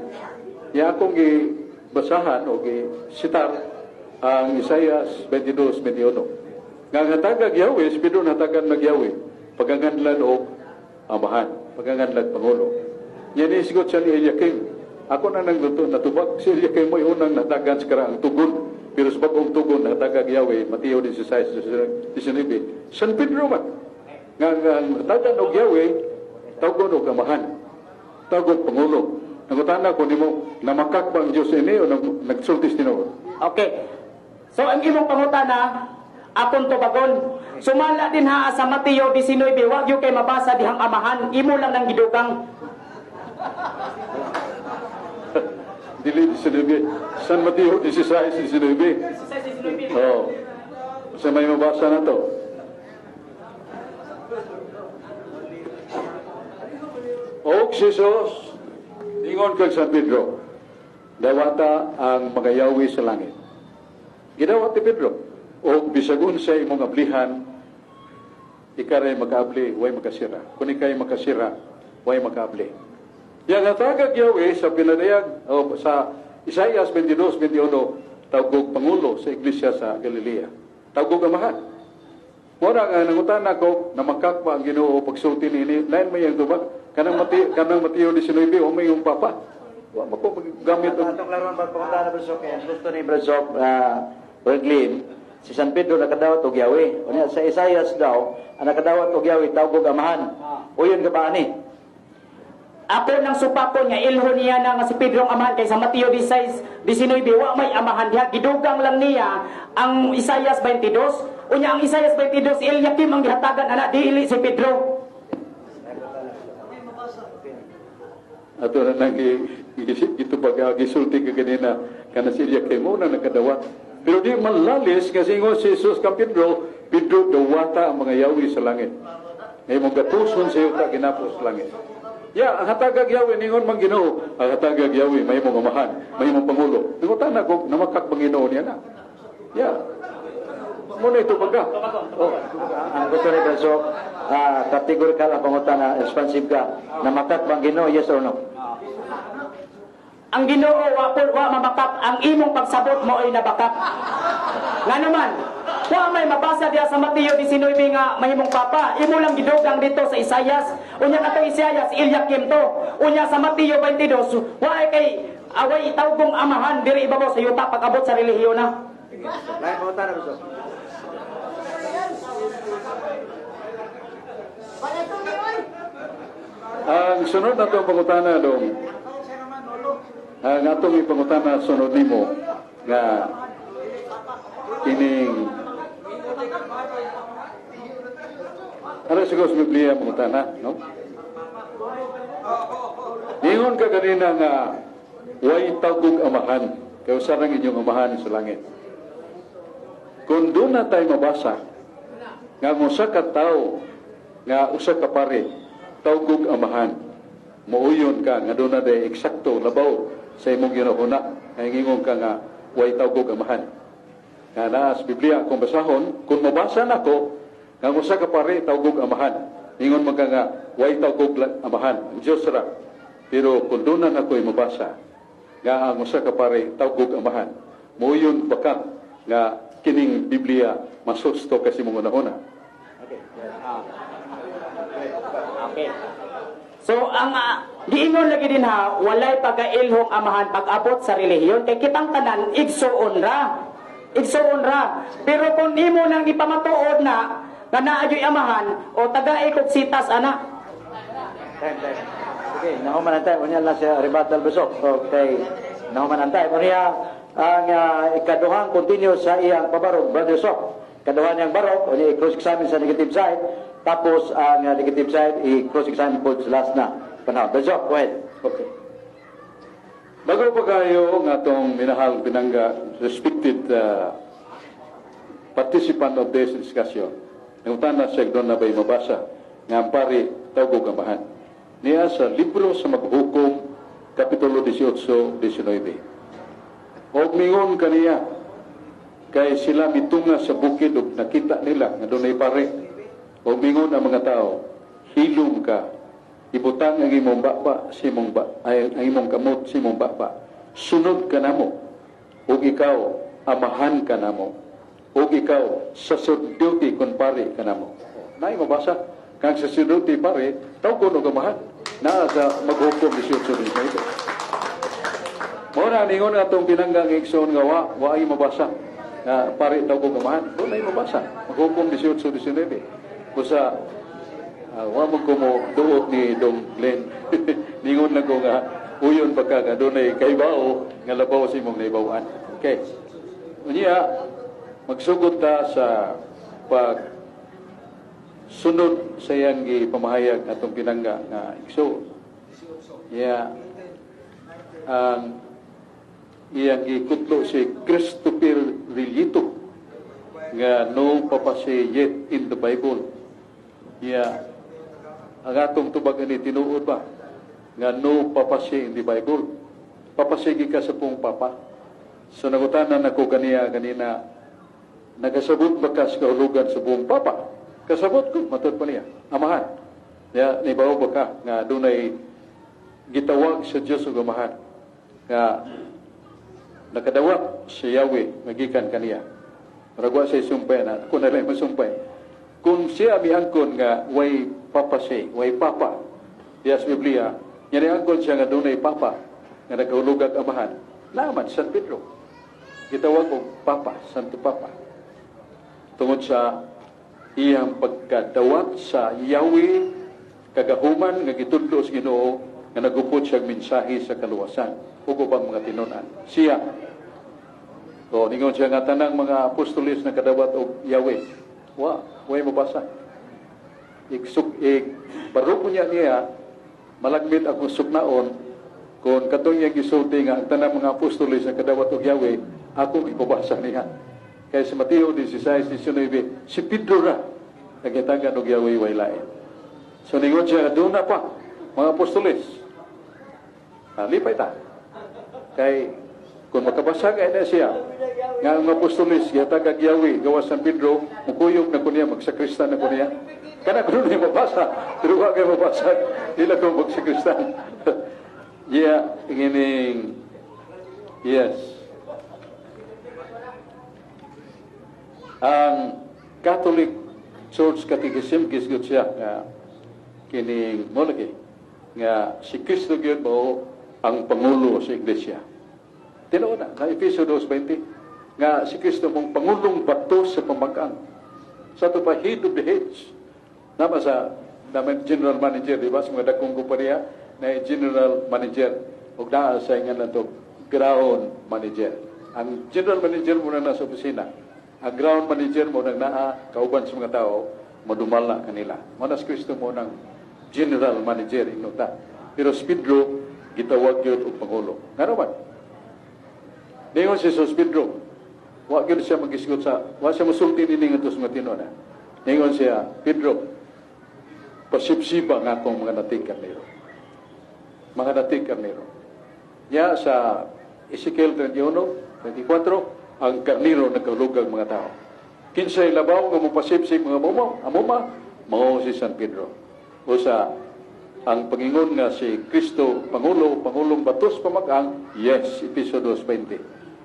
Niya akong gibasahan o gisitar ang Isaias 22:21. Nga ang hatagag Yahweh, espiritu hatagan mag Yahweh, paganganlan og amahan, paganganlag Pangulo. Niya niisigot siya ni Eliakim. Ako na nang natubag, si Eliakim mo'y unang natagan sa karaang tugon. Pero sa bagong tugon, natagag Yahweh, Mateo 16:19. San Pedro man, nga ang natagan og Yahweh, tawgon og amahan, tawgon Pangulo. Nangutana ko nimo, namakak ba ang Diyos ini o nagsultis tinuod? Okay. So ang imong pangutana, akong tubagon. Sumala din ha sa Mateo 19, wa gyud kay mabasa dihang amahan, imo lang nang gidugang. Dili 19. San Mateo 16, 19. Oh. Sa may mabasa na to. Og si Jesus, ingon kag San Pedro, dawata ang mga yawi sa langit. Gidawat ni Pedro, og bisag unsa imong ablihan, ikaray makaabli, way makasira. Kung ikay makasira, way makaabli. Yang hatagag yawi sa pinadayag, o sa Isaias 22:21, tawgog pangulo sa iglesia sa Galilea. Tawgog amahan. Mura nga nangutan ako na makakpa ang Ginoo pagsulti niini, lain may ang tubag kanang Mateo 19 o may yung papa. Wa mako gamit og Atong klarohan ba pangutana, Brad Sok, kay ang gusto ni Brad Sok, Brad Glenn, si San Pedro nakadawat og Yahweh. Unya sa Isaias daw, ang nakadawat og Yahweh tawgog amahan. Uyon ka ba ani? Ako nang supakon nga ilho niya na nga si Pedro ang amahan kay sa Mateo 16, 19 wa may amahan diha, gidugang lang niya ang Isaias 22. Unya ang Isaias 22, Eliakim ang gihatagan ana, dili si Pedro. Ato na nang gitubag gisulti ka ganina kana si Eliakim mo na nakadawat. Pero di malalis kasi ingon si Jesus kang Pedro, Pedro, dawata ang mga yawi sa langit. Ngay mong gatuson sa yuta ginapos sa langit. Ya, ang hatagag yawi ningon man Ginoo, ang hatagag yawi may mong amahan, may mong pangulo. Nangutan ako namakak bang Ginoo niya na. Ya. Mo na ito baga. Oh, ang gusto ni Brad Sok, categorical ang pangutana, responsive ka. Namakak bang Ginoo, yes or no? Ang Ginoo wa po wa mamakak, ang imong pagsabot mo ay nabakak. Nga naman, wa may mabasa diha sa Mateo 19 nga mahimong papa, imo lang gidugang dito sa Isaias. Unya katong Isaias Eliakim to. Unya sa Mateo 22, wa ay kay away itawgong amahan diri ibabaw sa yuta pag-abot sa relihiyon na. Lain pangutana, Brad Sok. Ang sunod na itong pangutana dong, ang atong ipangutana sunod nimo nga kining ara siguro sa Biblia pangutana, no? Ningon ka ganina nga way tagog amahan, kay usa rang inyong amahan sa langit. Kung doon na tayo mabasa nga ang usa ka tawo nga usa ka pare tawgog amahan, mauyon ka nga doon na day eksakto labaw sa imong ginahuna nga ingon ka nga way tawgog amahan. Nga naa sa Biblia kung basahon, kung mabasa nako nga ang usa ka pare tawgog amahan, ingon man ka nga way tawgog amahan, ang Dios ra. Pero kung doon na nako'y mabasa nga ang usa ka pare tawgog amahan, mauyon baka nga kining Biblia masusto kasi mong una-una. Okay. So ang giingon lagi din ha, walay pagailhong amahan pag-abot sa relihiyon kay kitang tanan igsuon ra. Igsuon ra. Pero kung imo nang ipamatuod na nga naa gyud amahan o tagay kog sitas ana. Time, time. Okay, nahuman ang time. Unya lang siya rebuttal, Brad Sok. Okay, nahuman ang time. Unya, ang ikaduhang continue sa iyang pabarog, Brother Sok. Kaduhan niyang barog, unya i-cross-examine sa negative side. Tapos ang negative side, i-cross-examine po sa last na panahon. Brother Sok, go ahead. Okay. Bago pa kayo nga atong minahal binangga, respected participant of this discussion, nangutan na siya doon na ba'y mabasa nga ang pari tawgog amahan. Niya sa libro sa Maghukom, Kapitulo 18, 19. Og mingon kaniya, kay sila mitunga sa bukid ug nakita nila nga dunay pare. Og mingon ang mga tao, hilom ka, ibutang ang imong baba sa imong ba, ay, ang imong kamot sa imong baba. Sunod ka namo, ug ikaw amahan ka namo, ug ikaw sacerdote kun pare ka namo. Naay mabasa kang sacerdote pare, tawgon og amahan. Naa sa Maghukom 18:19. Mao na ningon atong pinanggang igsoon nga wa ay mabasa nga pare tawgog amahan. Doon ay mabasa. Maghukom 18:19. Busa wa mo ko mo duot ni Dong Glenn. Ningon lang ko nga uyon ba ka nga dunay kahibaw nga labaw sa imong nahibaw-an. Okay. Unya, magsugod ta sa pag sunod sa iyang gipamahayag atong pinangga nga igsoon. Yeah. Ang iyang gikutlo si Christopher Rilito nga "No Papacy Yet in the Bible." Yeah. Ang atong tubag ani, tinuod ba nga no papacy in the Bible? Papacy ka sa pong papa. So nangutana nako kaniya ganina, "Nagasabot ba ka sa kahulugan sa buong papa?" "Kasabot ko," matod pa niya. "Amahan." Ya, nibaw ba ka nga dunay gitawag sa Dios og amahan nga nakadawat si Yahweh magikan kaniya? Ragwa siya sumpay na, ako na lang masumpay. Kung siya miangkon nga way papacy, way papa, diya sa Biblia, yan angkon siya nga dunay papa nga nagahulugag amahan, naaman San Pedro. Gitawag og papa, Santo Papa. Tungod sa iyang pagkadawat sa Yahweh, kagahuman nga gitudlo sa Ginoo nga nagupot siya mensahe sa kaluwasan ug ubang mga tinunan. Siya. So, ningon siya nga tanang mga apostolis na kadawat og Yahweh. Wa, way mabasa. Iksuk ik baroko niya niya malagmit akong suknaon kung katong iyang gisulti nga ang tanang mga apostolis na kadawat og Yahweh, akong ipabasa niya. Kaya sa Mateo 16:19, si Pedro ra nagitagan og Yahweh, way lain. So ningon siya doon na pa mga apostolis. Ah, lipay ta. Kay kung makabasa kay na siya nga ang apostolis gihatag Yahweh gawas San Pedro, mukuyog na ko niya, magsakristan na ko niya. Kana kuno niya mabasa, pero wa kay mabasa, dili ko magsakristan. Yeah, ngining yes. Ang Catholic Church Catechism gisgot siya nga kining mo lagi nga si Kristo gyud mao ang pangulo sa iglesia. Tinuod na, na Efeso 2:20 nga si Kristo mong pangulong bato sa pamag-ang. Sa ato pa, head of the heads. Nama sa naman general manager, di ba? Sa mga dakong kumpanya na general manager. Ug naa sa ingan nato ground manager. Ang general manager mo na nasa opisina. Ang ground manager mo nang naa kauban sa mga tao, madumal na kanila. Mo na si Kristo mo ng general manager inuta. Pero si Pedro gitawag gyud og pangulo. Ngano man? Ningon si Jesus Pedro, wa gyud siya magisgot sa, wa siya musulti nini ngadto sa mga tinuod. Ningon siya, "Pedro, pasipsiba nga akong mga natig karnero." Mga natig karnero. Nya sa Ezekiel 31, 24, ang karnero nagkahulugang mga tao. Kinsay labaw nga mopasipsip mga muma, amuma, mao si San Pedro. O sa ang pangingon nga si Kristo pangulo, pangulong batos pamag-ang, yes, Efeso 2:20.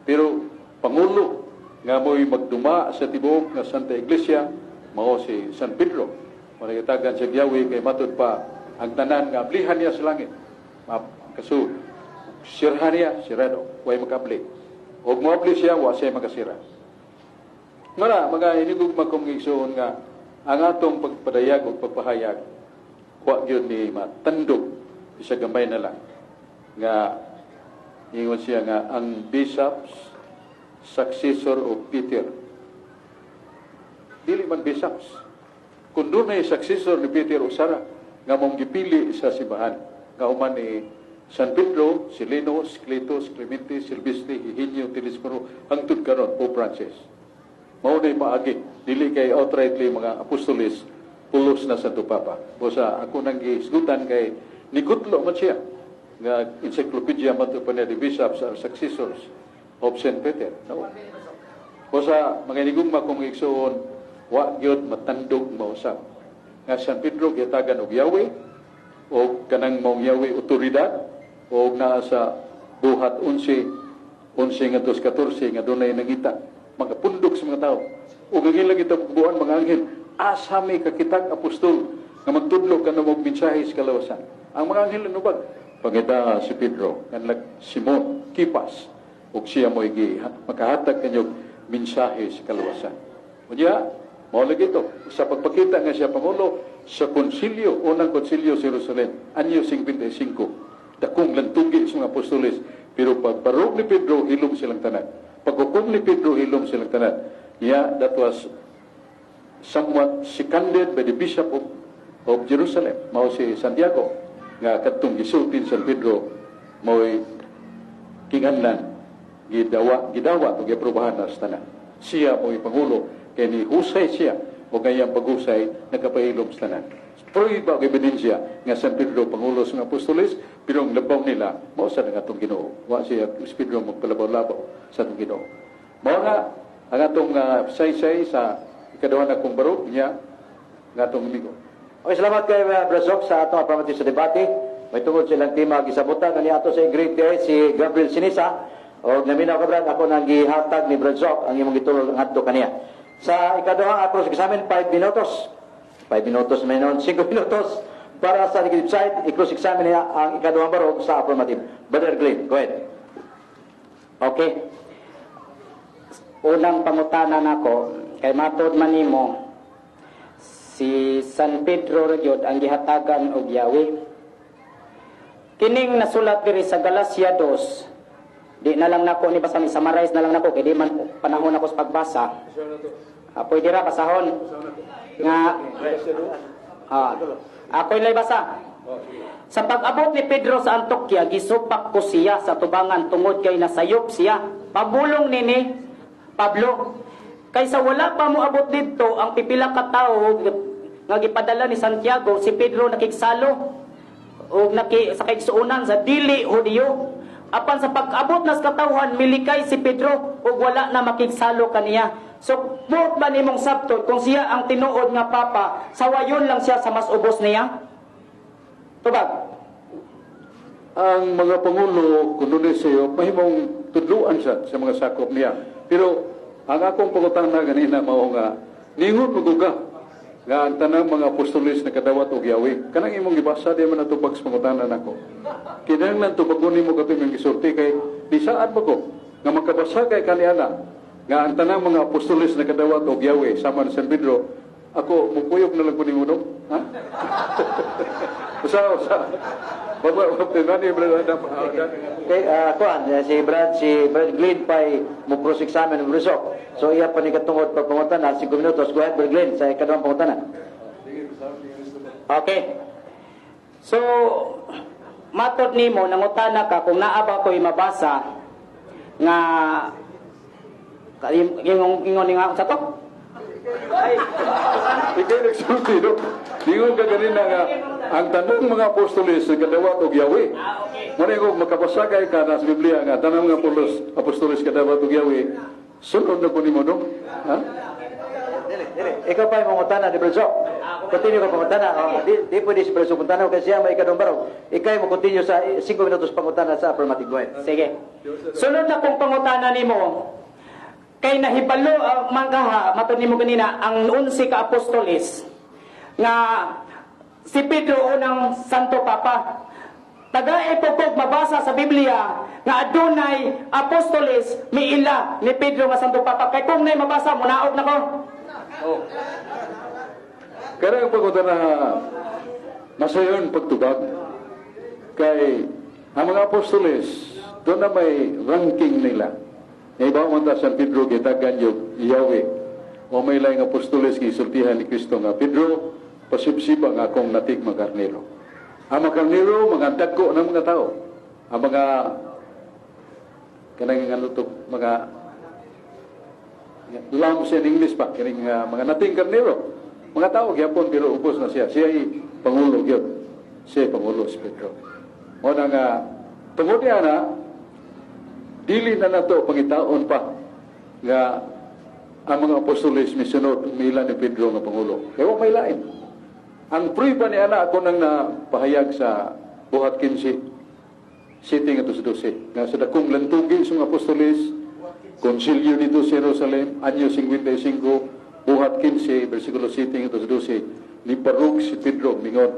Pero pangulo nga mo'y magduma sa tibuok nga Santa Iglesia, mao si San Pedro. Managitagan siya Yahweh kay matud pa ang tanan nga ablihan niya sa langit. Kaso, sirha niya, sirado, way makabli. Og moabli siya, wa siya makasira. Nga na, mga inigugma kong igsoon nga ang atong pagpadayag o pagpahayag, wa gyud ni matandog isa gamay na lang nga ingon siya nga ang bishops successor of Peter. Dili man bishops. Kung dunay successor ni Peter, usara nga mong gipili sa simbahan nga human ni San Pedro, Silenos, Cletus, Clemente, Silvestre, Higinio, Telesforo, hangtod karon Pope Francis. Mao na paagi, dili kay outrightly mga apostolis pulos na Santo Papa. Busa ako nang gisgutan kay nikutlo man siya nga encyclopedia man to pa niya, the bishops are successors of St. Peter. No? Busa mga inigugma kong igsuon, wa gyud matandog mausap nga San Pedro gihatagan og Yahweh o kanang maong Yahweh otoridad o naa sa Buhat 11, 11 nga 14 nga dunay nangita mga pundok sa mga tao ug ang ilang gitabuan mga anghel, "Asa may kakitag apostol nga magtudlo kanamo og mensahe sa kalawasan?" Ang mga anghel nubag pangita si Pedro nganlag Simon Kipas ug siya mo'y gi makahatag kanyog mensahe sa kalawasan. Unya mao lagi ito sa pagpakita nga siya pangulo sa konsilyo, unang konsilyo sa Jerusalem, anyo 55, dakong lantugi sa mga apostoles, pero pagbarog ni Pedro, hilom silang tanan. Paghukom ni Pedro, hilom silang tanan. Yeah, that was somewhat seconded by the Bishop of Jerusalem, mao si Santiago, nga kadtong gisultin San Pedro, mao'y kinganlan gidawa gidawa o giaprobahan na sa tanan. Siya mo'y pangulo kay ni husay siya o kayang paghusay nakapahilom sa tanan. Pruiba og ebidensya nga San Pedro pangulo sa mga apostoles, pero ang labaw nila mao sa nga atong Ginoo. Wa siya si Pedro magpalabaw-labaw sa atong Ginoo. Mao na ang atong saysay sa ikaduha na kong barog niya nga atong amigo. Okay, salamat kay Brad Sok sa atong affirmative sa debate. May tungod sa ilang tema gisabutan kani ato sa great day si Gabriel Sinisa. Og naminaw ka, Brad, ako nang gihatag ni Brad Sok ang imong gitulog ngadto kaniya. Sa ikaduhang cross examine, 5 minutos. 5 minutos may noon, 5 minutos para sa negative side, i-cross examine niya ang ikaduhang barog sa affirmative. Brother Glenn, go ahead. Okay. Unang pangutana nako, kay matod man nimo si San Pedro ra gyud ang gihatagan og Yahweh. Kining nasulat diri sa Galacia 2, di na lang nako ni basa, ni summarize na lang nako kay di man panahon ako sa pagbasa. Ah, pwede ra basahon. Nga ako ilay basa. Sa pag-abot ni Pedro sa Antioquia, gisupak ko siya sa tubangan tungod kay nasayop siya. Pabulong nini Pablo. Kaysa wala pa mo abot didto ang pipila ka tawo nga gipadala ni Santiago, si Pedro nakigsalo o naki sa kaigsuonan sa dili Hudiyo. Apan sa pag-abot nas katawhan, milikay si Pedro ug wala na makigsalo kaniya. So, buot ba nimong sabton kung siya ang tinuod nga papa, sawayon lang siya sa mas ubos niya? Tubag. Ang mga pangulo, kung dunay sayo, mahimong tudluan siya sa mga sakop niya. Pero ang akong pangutana ganina mao nga, ningon maguga nga ang tanang mga apostoles nakadawat og Yahweh. Kanang imong gibasa, di man natubag sa pangutana nako. Kinahanglan tubagon nimo kato imong gisulti kay di saad ba ko nga makabasa kay kaniana nga ang tanang mga apostoles nakadawat og Yahweh sama ni San Pedro, ako mukuyog na lang ko nimo, no? Ha? Usa usa. Baba, baba, brother. Okay, kuan, si Brad Glenn pa'y mo cross examine ng Brad Sok. So iya pa ni katungod pagpangutana, 5 minutos. Go ahead, Brad Glenn, sa ikaduhang pangutana. Okay. So, matod nimo, nangutana ka kung naa ba ko'y mabasa nga ingon ingon nga sa to? Ikay nagsulti, no? Dingon ka ganina nga, ang tanang mga apostoles nagkadawat og Yahweh. Muna ko makabasa kay ka na sa Biblia nga tanang mga apostoles kadawat og Yahweh, sunod na ko nimo, no? Ha? Dili, dili. Ikaw pa yung mangutana ni Brad Sok. Continue ka pangutana. Oh, di pwede si Brad Sok pangutana kasi siya may ikaduhang barog. Ikaw mo continue sa 5 minutos pangutana sa affirmative. Go ahead. Sige. Sunod na kong pangutana nimo, kay nahibalo man kaha, matod nimo ganina, ang 11 ka apostoles nga si Pedro unang Santo Papa. Taga ipugkog mabasa sa Biblia nga adunay apostoles miila ni Pedro nga Santo Papa. Kay kung nay mabasa, munaog na ko. Kaya ang pangutana, masayon pagtubag kay ang mga apostoles doon na may ranking nila. Iba man ta San Pedro gitagan yung Yahweh. O may laing apostoles gisultihan ni Kristo nga, "Pedro, pasibsiba nga akong natig mga karnero." Ang mga karnero, mga dagko ng mga tao. Ang mga kanang ano to, mga lambs in English pa, kining mga nating karnero. Mga tao gyapon, pero ubos na siya. Siya ay pangulo gyud. Siya ay pangulo si Pedro. Mo na nga tungod niya na dili na nato pangitaon pa nga ang mga apostoles misunod mila ni Pedro nga pangulo. Kaya wa may lain. Ang prueba ni ana ako nang napahayag sa Buhat 15, 7 ngadto sa 12. Nga sa dakong lantugi sa mga apostoles, konsilyo dito sa Jerusalem, anyo 55, Buhat 15, versikulo 7 ngadto sa 12, nibarug si Pedro, mingon,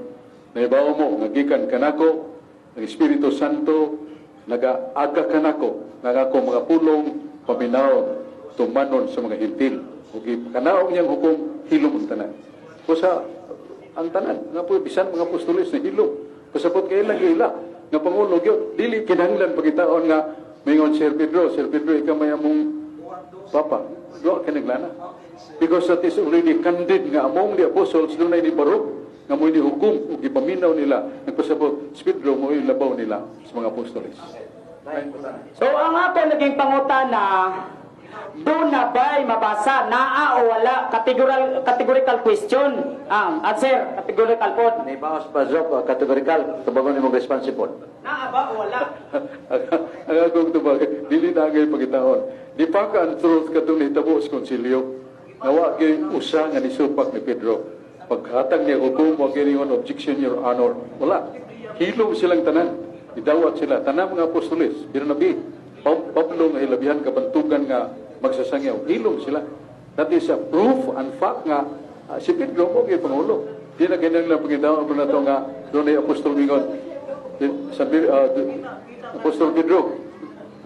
"Nahibaw mo, nga gikan kanako ang Espiritu Santo, nagaaga kanako, nga ako mga pulong, paminawon, tumanon sa mga Hentil." Ug kanaog niyang hukom, hilom ang tanan. Kusa ang tanan, nga po, bisan mga apostoles na hilom. Pasabot kay ilang ila, nga pangulo gyud, dili kinahanglan pagitaon nga mingon, "Sir Pedro, Sir Pedro, ikaw may among Papa. Wa kinahanglan. Because that is already candid nga among the apostles dunay ni barog nga mo ni hukom ug gipaminaw nila, nagpasabot si Pedro mo labaw nila sa mga apostoles. So ang ako naging pangutana, doon na ba'y mabasa, naa o wala, categorical, categorical question. Ah, answer, categorical po. Nibaos pa, Zok, categorical, tubagon nimong responsible. Naa ba o wala? Ang akong tubag, dili na angay pagitaon. Di pa ka ang truth katong nahitabo sa konsilyo. Nga wa gyud usa nga nisupak ni Pedro. Paghatag niya hukom, wa gyud ingon, "Objection, Your Honor." Wala. Hilom silang tanan. Idawat sila. Tanan mga apostoles. Bernabe, Pablo nga hilabihan kabantugan nga magsasangyaw. Hilom sila. That is a proof and fact nga si Pedro mo gyud pangulo. Di na kinahanglan pagitaon pa nato nga dunay apostol mingon. Sabi, Apostol Pedro,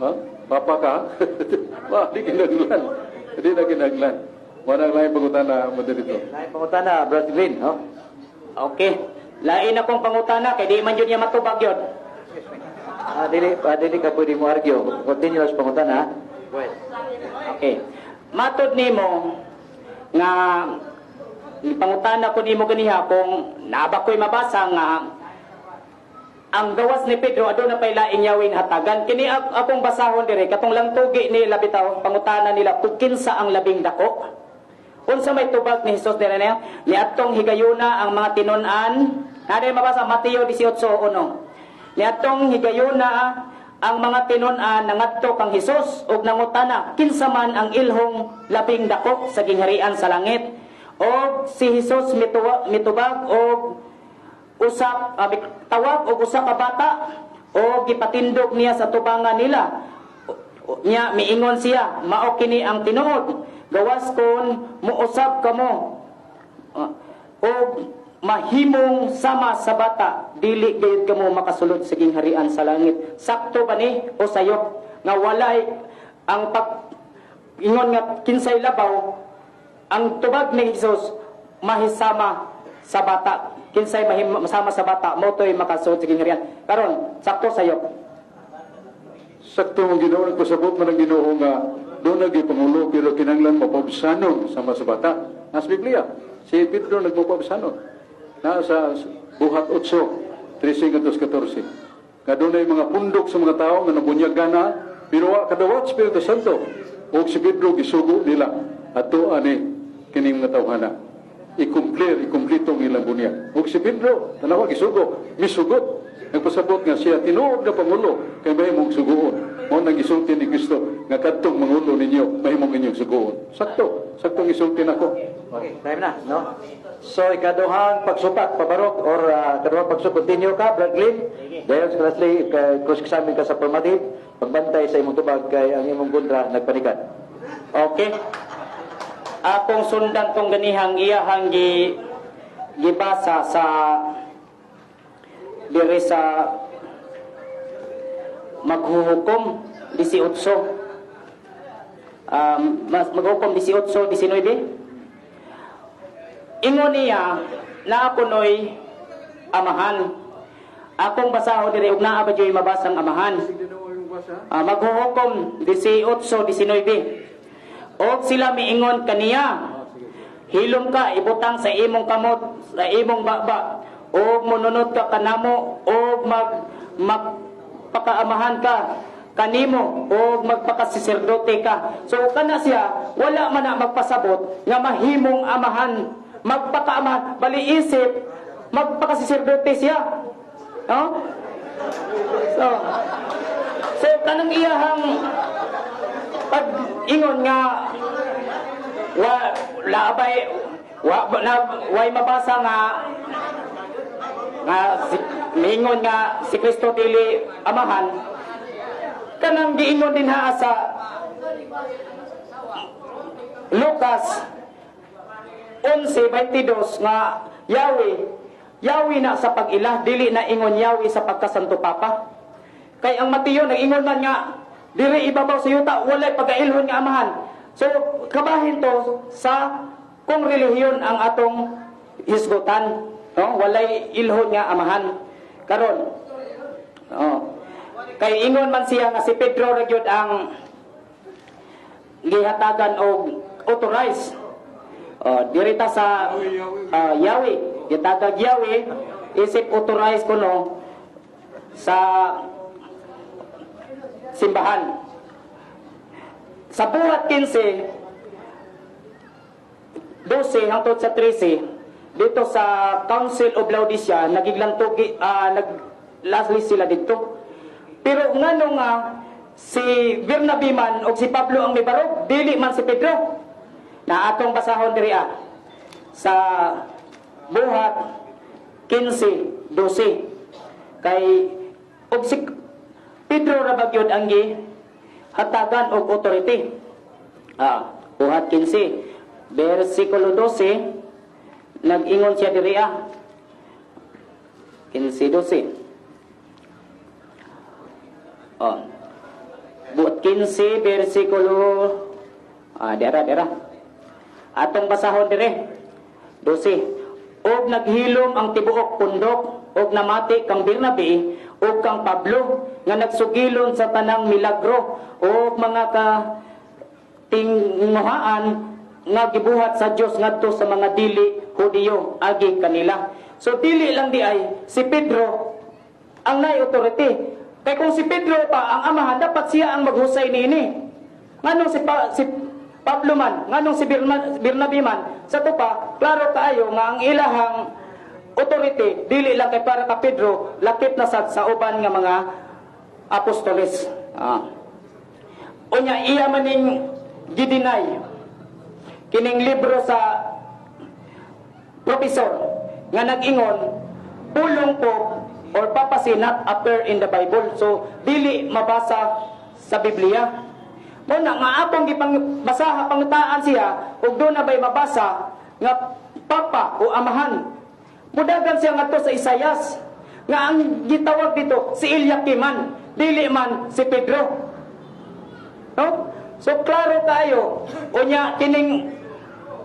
ha? Papa ka? Wa, di kinahanglan. Di na kinahanglan. Wala lang pangutana mo dito. Lain pangutana, Brad Green, no? Okay. Lain akong pangutana, kay di man yun niya matubag yun. Dili ka pwede mo argue. Continue sa pangutana, ha? Go ahead. Okay. Matod nimo nga pangutana ko nimo ganiha kung naa ba ko'y mabasa nga ang gawas ni Pedro aduna pay laing yawing hatagan kini akong basahon dire katong lang tugi ni bitaw pangutana nila kung kinsa ang labing dako. Unsa may tubag ni Hesus nila niya niadtong higayuna ang mga tinun-an? Naa mabasa Mateo 18:1. Niadtong higayuna ang mga tinun-an nangadto kang Hesus ug nangutana, "Kinsa man ang ilhong labing dako sa gingharian sa langit?" Og si Hesus mitubag og usa tawag og usa ka bata o gipatindog niya sa tubangan nila. Nya miingon siya, "Mao kini ang tinuod, gawas kon muusab kamo og mahimong sama sa bata, dili gayud kamo makasulod sa gingharian sa langit." Sakto ba ni o sayop nga walay ang pag ingon nga kinsay labaw, ang tubag ni Jesus mahisama sa bata? Kinsay masama sa bata mo to'y makasulod sa gingharian. Karon, sakto, sayop? Sakto ang Ginoo, nagpasabot man ang Ginoo nga doon naging pangulo pero kinahanglan mapabsanon sama sa bata. Nasa Biblia, si Pedro nagmapabsanon. Nasa Buhat 8, 13 14. Nga doon ay mga pundok sa mga tao nga nabunyagan na pero wa kadawat Espiritu Santo. Og si Pedro gisugo nila ato ani kining mga tawhana. I-complete, i-complete ang ilang bunyag. Og si Pedro, tanawa gisugo, misugot. Nagpasabot nga siya tinuod nga pangulo kay mahimong suguon. Mao nang gisulti ni Kristo nga kadtong mangulo ninyo mahimong inyong suguon. Sakto, sakto ang gisulti nako. Okay, time na, no? So, ikaduhang pagsupak, pabarok, or kaduhang pagsuk, continue ka, Brad Glenn. Dahil sa lastly, cross-examine ka sa formative, pagbantay sa imong tubag kay ang imong kontra nagpanikan. Okay. Akong sundan tong ganihang iyahang gibasa sa diri sa Maghuhukom 18. Maghuhukom 18, 19. Ingon niya na kuno'y amahan. Akong basahon diri ug naa ba dyo'y mabasang amahan. Maghuhukom 18, 19. Og sila miingon kaniya, "Hilom ka, ibutang sa imong kamot, sa imong baba, og monunot ka kanamo, og magpakaamahan ka kanimo, og magpakasiserdote ka." So kana siya, wala man na magpasabot nga mahimong amahan, magpakaamahan, bali isip magpakasiserdote siya. No? So kanang iyahang pag ingon nga wa labay wa na way mabasa nga nga si, miingon nga si Kristo dili amahan, kanang giingon din ha sa Lucas 11:22 nga Yahweh, Yahweh na sa pag-ila, dili na ingon Yahweh sa pagkasanto papa. Kay ang Mateo nag-ingon man nga diri ibabaw sa yuta walay pagailhon nga amahan. So kabahin to sa kung relihiyon ang atong hisgutan, no? Walay ilhon nga amahan karon. Oh. Kay ingon man siya nga si Pedro ra gyud ang gihatagan og authorize. Oh, diri ta sa Yahweh, gitagag Yahweh isip authorize kuno sa simbahan. Sa Buhat 15:12 hangtod sa 13, dito sa Council of Laodicea, nagiglantugi, naglasli sila dito. Pero ngano nga si Bernabe man og si Pablo ang mibarog, dili man si Pedro? Na atong basahon diri sa Buhat 15:12, kay og si Pedro ra ba gyud ang gi hatagan og authority. Buhat 15 versikulo 12, nag-ingon siya diri 15:12. Oh. Buhat 15 versikulo dira dira. Atong basahon dire. 12. Og naghilom ang tibuok pundok og namati kang Bernabe ug kang Pablo nga nagsugilon sa tanang milagro ug mga ka tinguhaan nga gibuhat sa Dios ngadto sa mga dili Hudiyo agi kanila. So dili lang di ay si Pedro ang naay authority. Kay kung si Pedro pa ang amahan, dapat siya ang maghusay niini. Nganong si Pablo man, nganong si Bernabe man? Sa to pa, klaro kaayo nga ang ilahang authority dili lang kay para ka Pedro, lakip na sad sa uban nga mga apostoles. Unya iya maning gideny kining libro sa professor nga nag-ingon pulong po or papacy not appear in the Bible. So dili mabasa sa Biblia. Mo na nga atong gipang basaha, pangutaan siya ug doon na bay mabasa nga papa o amahan. Mudagan siya ngadto sa Isayas nga ang gitawag dito si Eliakim man, dili man si Pedro. No? So klaro kayo. Unya kining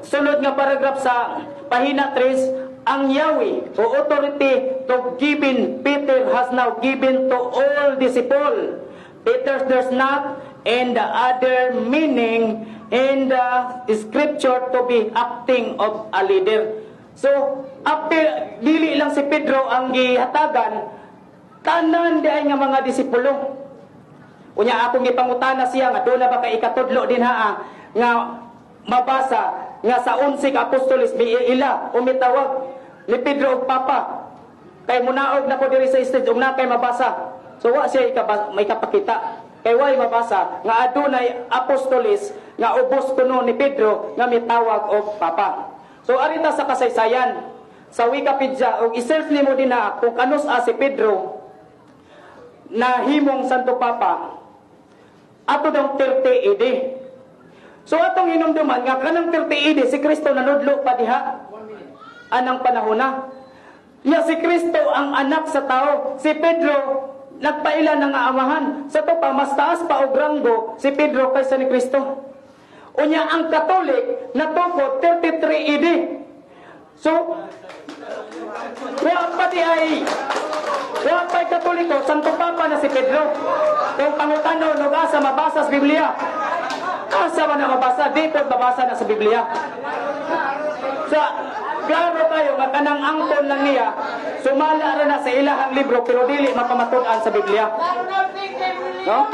sunod nga paragraph sa pahina 3, ang Yahweh o authority to given Peter has now given to all disciple. Peter there's not and the other meaning in the scripture to be acting of a leader. So, after, dili lang si Pedro ang gihatagan, tanan di ay nga mga disipulo. Unya akong gipangutana siya nga doon na ba kay ikatudlo din ha nga mabasa nga sa 11 ka apostoles may ila o mitawag ni Pedro og papa? Kay munaog na ko diri sa stage ug na kay mabasa. So wa siya may kapakita. Kay way mabasa nga adunay apostoles nga ubos kuno ni Pedro nga mitawag og papa. So arita sa kasaysayan sa Wikipedia og i-search nimo din na kung kanus a si Pedro na himong Santo Papa ato daw 30 AD. So atong hinumduman nga kanang 30 AD si Kristo nanudlo pa diha anang panahon na. Nya si Kristo ang anak sa tao. Si Pedro nagpaila na nga amahan. Sa to pa mas taas pa og ranggo si Pedro kaysa ni Kristo. Unya ang Katolik natukod 33 AD. So wa pa di ay wa pa'y Katoliko, Santo Papa na si Pedro. Kung pangutano no asa mabasa sa Biblia? Asa man na mabasa? Di po mabasa na sa Biblia. Sa klaro kayo nga kanang angkon lang niya, sumala ra na sa ilahang libro pero dili mapamatud-an sa Biblia. No?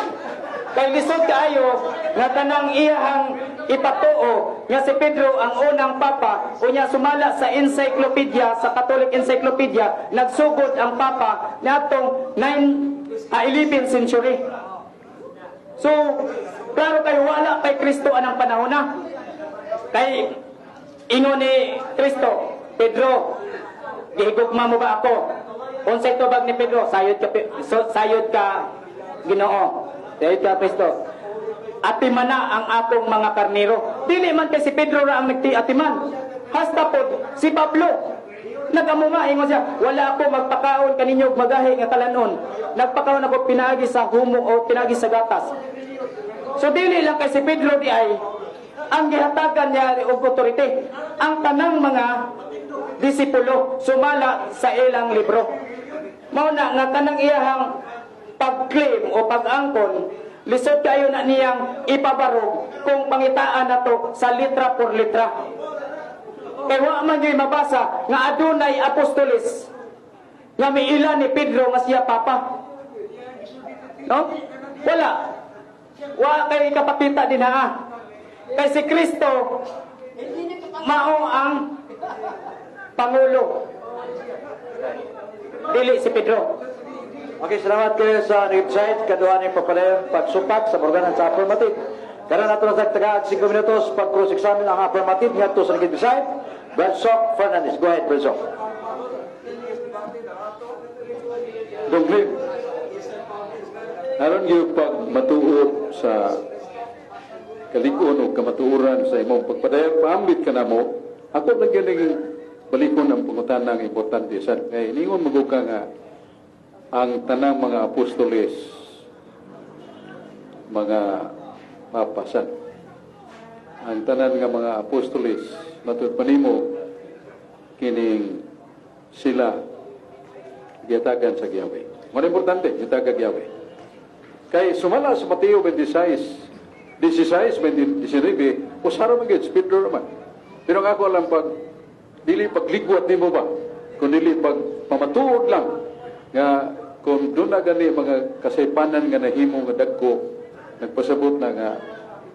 Kay lisod kaayo nga kanang iyahang ipatuo nga si Pedro ang unang papa, unya sumala sa encyclopedia, sa Catholic Encyclopedia, nagsugod ang papa niadtong 9 11th century. So, klaro kayo wala kay Kristo anang panahon na. Kay ingon ni Kristo, "Pedro, gihigugma mo ba ako?" Unsay tubag ni Pedro? "Sayod ka, so, sayod ka Ginoo. Sayod ka, Kristo." "Atiman na ang akong mga karnero." Dili man kay si Pedro ra ang nagti-atiman. Hasta pod si Pablo. Nag-amo nga, ingon siya, "Wala ako magpakaon kaninyo og magahi nga kalanon. Nagpakaon ako pinaagi sa humo o pinaagi sa gatas." So dili lang kay si Pedro di ay ang gihatagan niya og authority. Ang tanang mga disipulo sumala sa ilang libro. Mao na nga kanang iyahang pag-claim o pag-angkon, lisod kayo na niyang ipabarog. kung pangitaan nato sa litra por litra. Kay wa man gyud mabasa nga adunay apostoles nga miila ni Pedro nga siya papa. No? Wala. Wa kay kapakita din ha. Kay si Kristo mao ang pangulo. Dili si Pedro. Okay, salamat kayo sa website. Kaduha ni papalayon pagsupak sa organan sa affirmative. Karon nato na sa tagaag 5 minutos pag cross-examine ang affirmative ngadto sa website. Brad Sok Fernandez. Go ahead, Brad Sok. Dong, aron gyud pag matuod sa kalig-on o kamatuoran sa imong pagpadayag, paambit ka namo, ako lang gyud ning balikon ang pangutana nga importante sad kay ningon magug ka nga ang tanang mga apostoles mga papasan, ang tanan nga mga apostoles matud pa nimo kining sila gihatagan sa Yahweh. Mao importante, gihatagan Yahweh. Kay sumala sa Mateo 26, 16, 19, usara man gyud, si Pedro naman. Pero ang ako lang pag, dili pagligwat nimo ba, kung dili pag pamatuod lang, nga kung doon na gani mga kasaypanan nga nahimo nga dagko, nagpasabot na nga,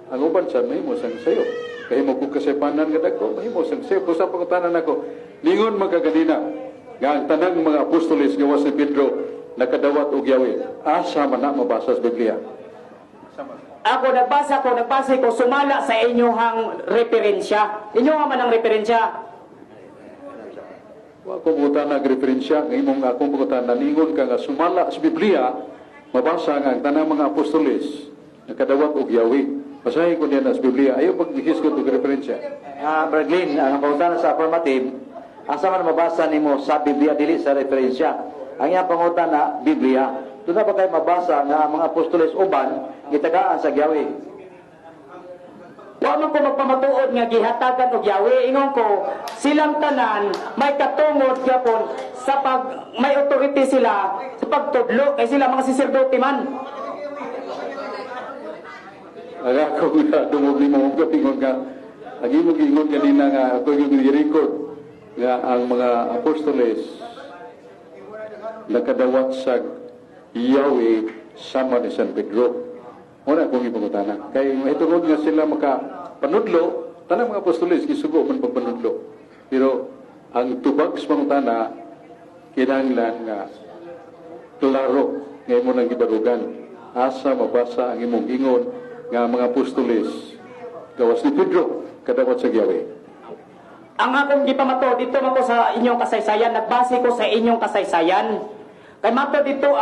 ang uban sa mahimo sang sayo. Kahimo kung kasaypanan nga dagko, mahimo sang sayo. Kung sa pangutanan nako, ningon magkaganina, nga ang tanang mga apostoles gawas ni Pedro, nakadawat og Yahweh. Asa man na mabasa sa Biblia? Ako nagbasa ko, nagbasa ko sumala sa inyong referensya. Inyo man ang referensya. Wa ko pangutana og referensya nga imong akong pangutana, ningon ka nga sumala sa Biblia mabasa nga ang tanang mga apostoles nakadawat og Yahweh. Basahin ko niya na sa Biblia. Ayaw paghisgot og referensya. Brad Glenn, ang pangutana sa affirmative, asa man mabasa nimo sa Biblia, dili sa referensya? Ang iyang pangutana, Biblia. Doon na ba kayo mabasa nga ang mga apostoles uban gitagaan sa Yahweh? Wa man ko magpamatuod nga gihatagan og Yahweh. Ingon ko, silang tanan may katungod gyapon sa pag may authority sila sa pagtudlo kay sila mga saserdote man. Ang ako nga dungog nimo og ingon ka, ang imong giingon kanina nga ako yung gi-record nga ang mga apostoles nakadawat sa Yahweh sama ni San Pedro. Wala akong ipangutana. Kay mahitungod nga sila maka panudlo, tanang mga apostoles gisugo man pagpanudlo. Pero ang tubag sa pangutana kinahanglan nga klaro nga imo nang gibarugan. Asa mabasa ang imong ingon nga ang mga apostoles gawas ni Pedro kadawat sa Yahweh? Ang akong gipamato dito man ko sa inyong kasaysayan, nagbase ko sa inyong kasaysayan. Kay mato dito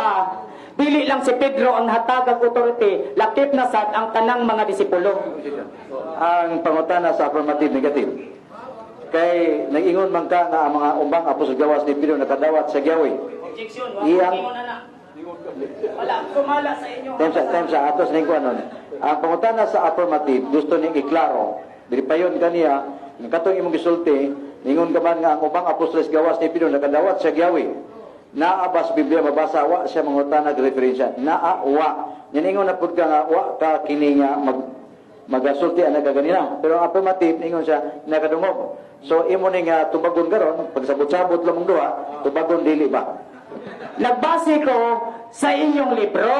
dili lang si Pedro ang hatagag authority, lakip na sad ang tanang mga disipulo. Ang pangutana sa affirmative, negative. Kay nag-ingon man ka nga ang mga umbang apostol gawas ni Pedro nakadawat sa Yahweh. Objection, wa Iyang- Wala, sumala sa inyo. Time sa atos ning kuanon. Ang pangutana sa affirmative gusto ning iklaro. Dili payon kaniya nga katong imong gisulti, ningon ka man nga ang ubang apostoles gawas ni Pedro nakadawat sa Yahweh. Naa ba sa Biblia mabasa? Wa siya mangutana og referensya. Naa wa. Ningon na pud ka nga wa ka kini nga magasulti ana ka ganina. Pero ang affirmative ningon siya nakadungog. So imo ning tubagon karon pagsabot-sabot lamang duha, tubagon dili ba? Nagbase ko sa inyong libro.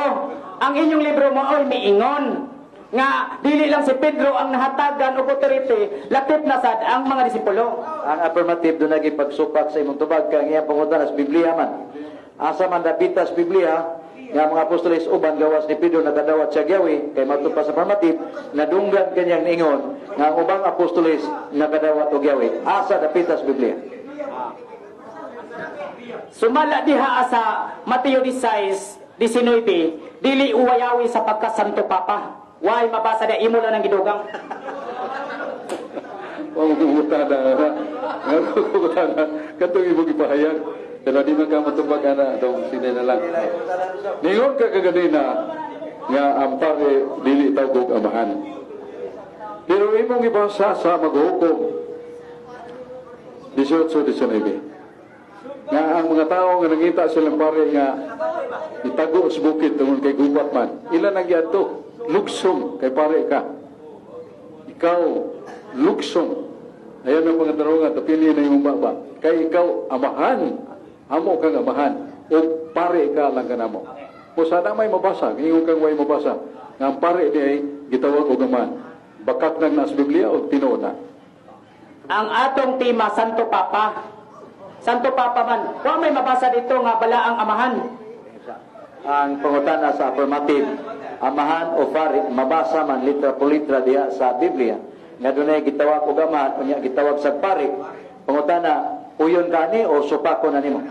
Ang inyong libro mo ay miingon nga dili lang si Pedro ang nahatagan og authority, lakip na sad ang mga disipulo. Ang affirmative doon naging pagsupak sa imong tubag kay ang iyang pangutana sa Biblia man. Asa man dapita sa Biblia nga mga apostoles uban gawas ni Pedro nakadawat sa Yahweh? Kay matud pa sa affirmative nadunggan kanyang niingon nga ang ubang apostoles nakadawat og Yahweh. Asa dapita sa Biblia? Sumala diha sa Mateo 16, 19, dili uwayawi sa pagkasanto papa. Why mabasa da imo lang ang gidugang. Wa mo pangutana. Nga ko pangutana katong imong gipahayag. Pero di man ka matubag ana dong sine na lang. Ningon ka kaganina nga ang pare dili tawgog amahan. Pero imong gibasa sa Maghukom 18:19 nga ang mga tao nga nangita silang pare nga itago sa bukid tungod kay gubat man. Ila nang giadto, lugsong kay pare ka. Ikaw, luksong. Ayan ang pangatarungan, tapini na imong baba. Kay ikaw, amahan. Amo kang amahan. O pare ka lang kanamo. O sana may mabasa, ingon kang way mabasa. Nga ang pare ni ay gitawag og amahan. Bakak nang nasa Biblia o tinuod na? Ang atong tema, Santo Papa. Santo Papa man. Wa may mabasa dito nga balaang amahan. Ang pangutana sa affirmative, amahan o pari, mabasa man litra po litra diha sa Biblia nga dunay gitawag og amahan, unya gitawag sa pari. Pangutana, uyon kani o supako na nimo?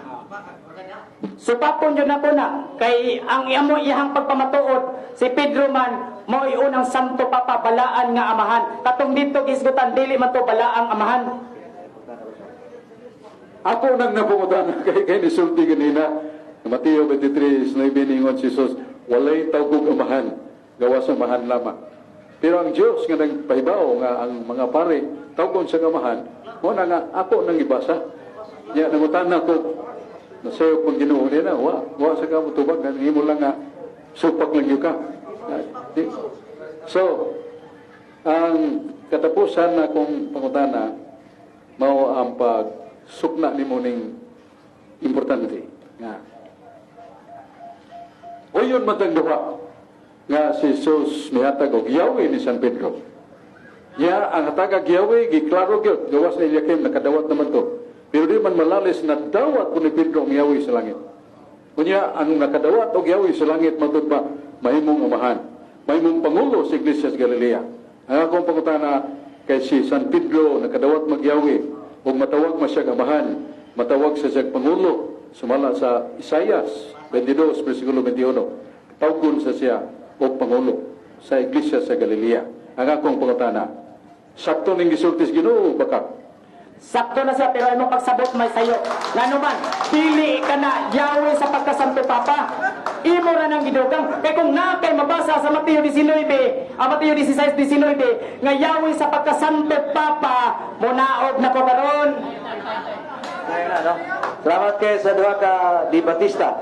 Supakon yun na po na. Kay ang amo iyang pagpamatuod, si Pedro man, mao'y unang Santo Papa, balaan nga amahan. Katong dito gisgutan, dili man to balaang amahan. Ako nang napungutana kay nisulti ganina. Mateo 23:9, ningon si Jesus, walay tawgog amahan, gawas amahan lamang. Pero ang Diyos nga nagpahibaw nga ang mga pare tawgon sa amahan, mo na nga ako nang ibasa. Nya nangutana ko, nasayop pag Ginoo niya na, wa sa ka motubag, imo lang nga supak lang gyud ka. So, ang katapusan na kong pangutana, mao ang pagsukna nimo ning importante nga uyon matang duha nga si Jesus mihatag og yawi ni San Pedro. Ya ang hatagag yawi giklaro gyud, gawas ni Eliakim nakadawat naman to. Pero di man malalis na dawat ko ni Pedro ang yawi sa langit. Unya ang nakadawat og yawi sa langit matud ba mahimong amahan, mahimong pangulo sa Iglesia sa Galilea. Ang akong pangutana kay si San Pedro nakadawat magyawi ug matawag man siya amahan, matawag sa siyang pangulo sumala sa Isayas 22 versikulo 21. Tawgon sa siya og pangulo sa Iglesia sa Galilea. Ang akong pangutana, sakto ning gisulti sa Ginoo baka? Sakto na siya, pero imong pagsabot may sayo. Ngano man, dili ka na Yahweh sa pagkasanto Papa. Imo ra nang gidugang. Kay kung naa kay mabasa sa Mateo 19, ang Mateo 16:19, nga Yahweh sa pagkasanto Papa, munaog na ko karon. Ayun na, no? Salamat kay sa duha ka debatista.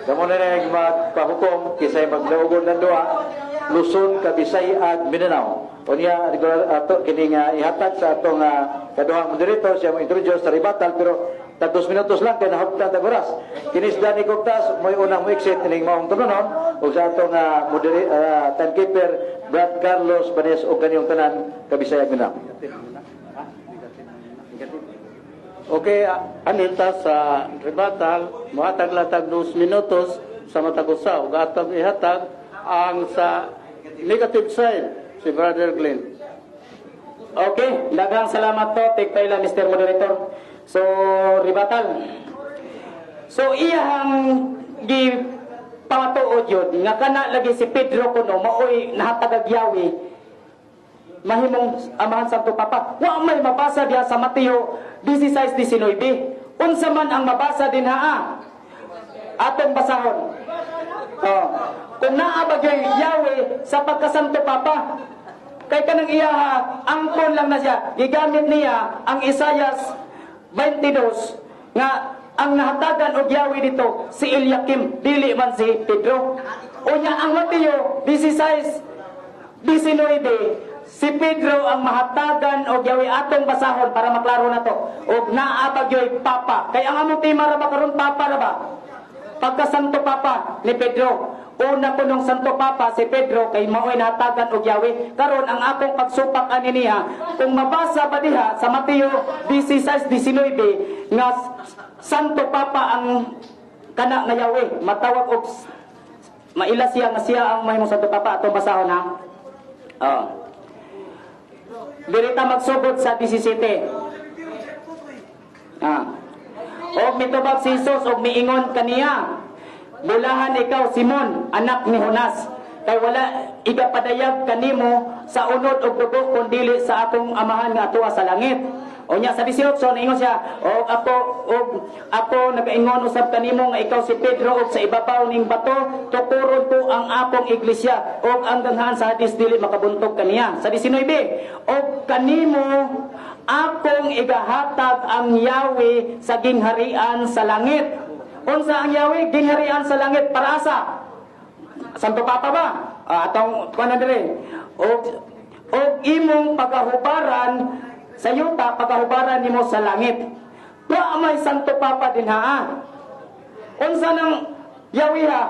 Kamo na na magpahukom kisay maglaugon ng duha, Luzon, Kabisay ag Mindanao. Unya regular ato kini nga ihatag sa atong kaduhang moderator, siya mo introduce sa rebuttal, pero tag 2 minutos lang kay nahugtan tag oras. Kini si Danny Cogtas mo'y unang mo exit ining maong tulunon ug sa atong timekeeper Brad Carlos Banes ug kaniyong tanan Kabisay ag Mindanao. Okay, aninta sa rebuttal, muhatag latag 2 minutos sa matag usa ug atong ihatag ang sa negative side, si Brother Glenn. Okay, daghang salamat to, Tigpaila, Mr. Moderator. So, rebuttal. So, iyahang gi pamatuod yun, nga kana lagi si Pedro kuno, maoy nahatagag Yahweh, mahimong amahan Santo Papa. Wa may mabasa diha sa Mateo 16:19. Unsa man ang mabasa din haa? Atong basahon. Oh. Kung naa ba gyud Yahweh sa pagkasanto Papa, kay kanang iyaha, angkon lang na siya. Gigamit niya ang Isayas 22 nga ang nahatagan og Yahweh dito si Eliakim, dili man si Pedro. Unya ang Mateo 16:19, si Pedro ang mahatagan og Yahweh. Atong basahon para maklaro na to. Og naa ba gyoy Papa? Kay ang among tema ra ba karon, Papa ra ba? Pagka Santo Papa ni Pedro. Una ko nung Santo Papa si Pedro kay mao'y nahatagan og Yahweh. Karon ang akong pagsupak ani niya, kung mabasa ba diha sa Mateo 16:19 nga Santo Papa ang kana nga Yahweh, matawag og maila siya nga siya ang mahimong Santo Papa? Atong basahon ha. Oh. Diri ta magsugod sa 17. Ah. Og mitubag si Jesus og miingon kaniya, "Bulahan ikaw, Simon, anak ni Jonas. Kay wala igapadayag kanimo sa unod og dugo kundili sa akong Amahan nga atuwa sa langit." Unya sa 18 niingon siya, Og ako nagaingon usab kanimo nga ikaw si Pedro og sa ibabaw ning bato tukuron ko ang akong iglesia og ang ganghaan sa Hades dili makabuntog kaniya." Sa 19, "Og kanimo akong igahatag ang Yahweh sa gingharian sa langit." Unsa ang Yahweh gingharian sa langit, para asa? Santo Papa ba? Ah, atong kuan na dire. Og Og imong pagahubaran sa yuta, pagahubaran nimo sa langit. Wa may Santo Papa dinha. Unsa nang Yahweh ha?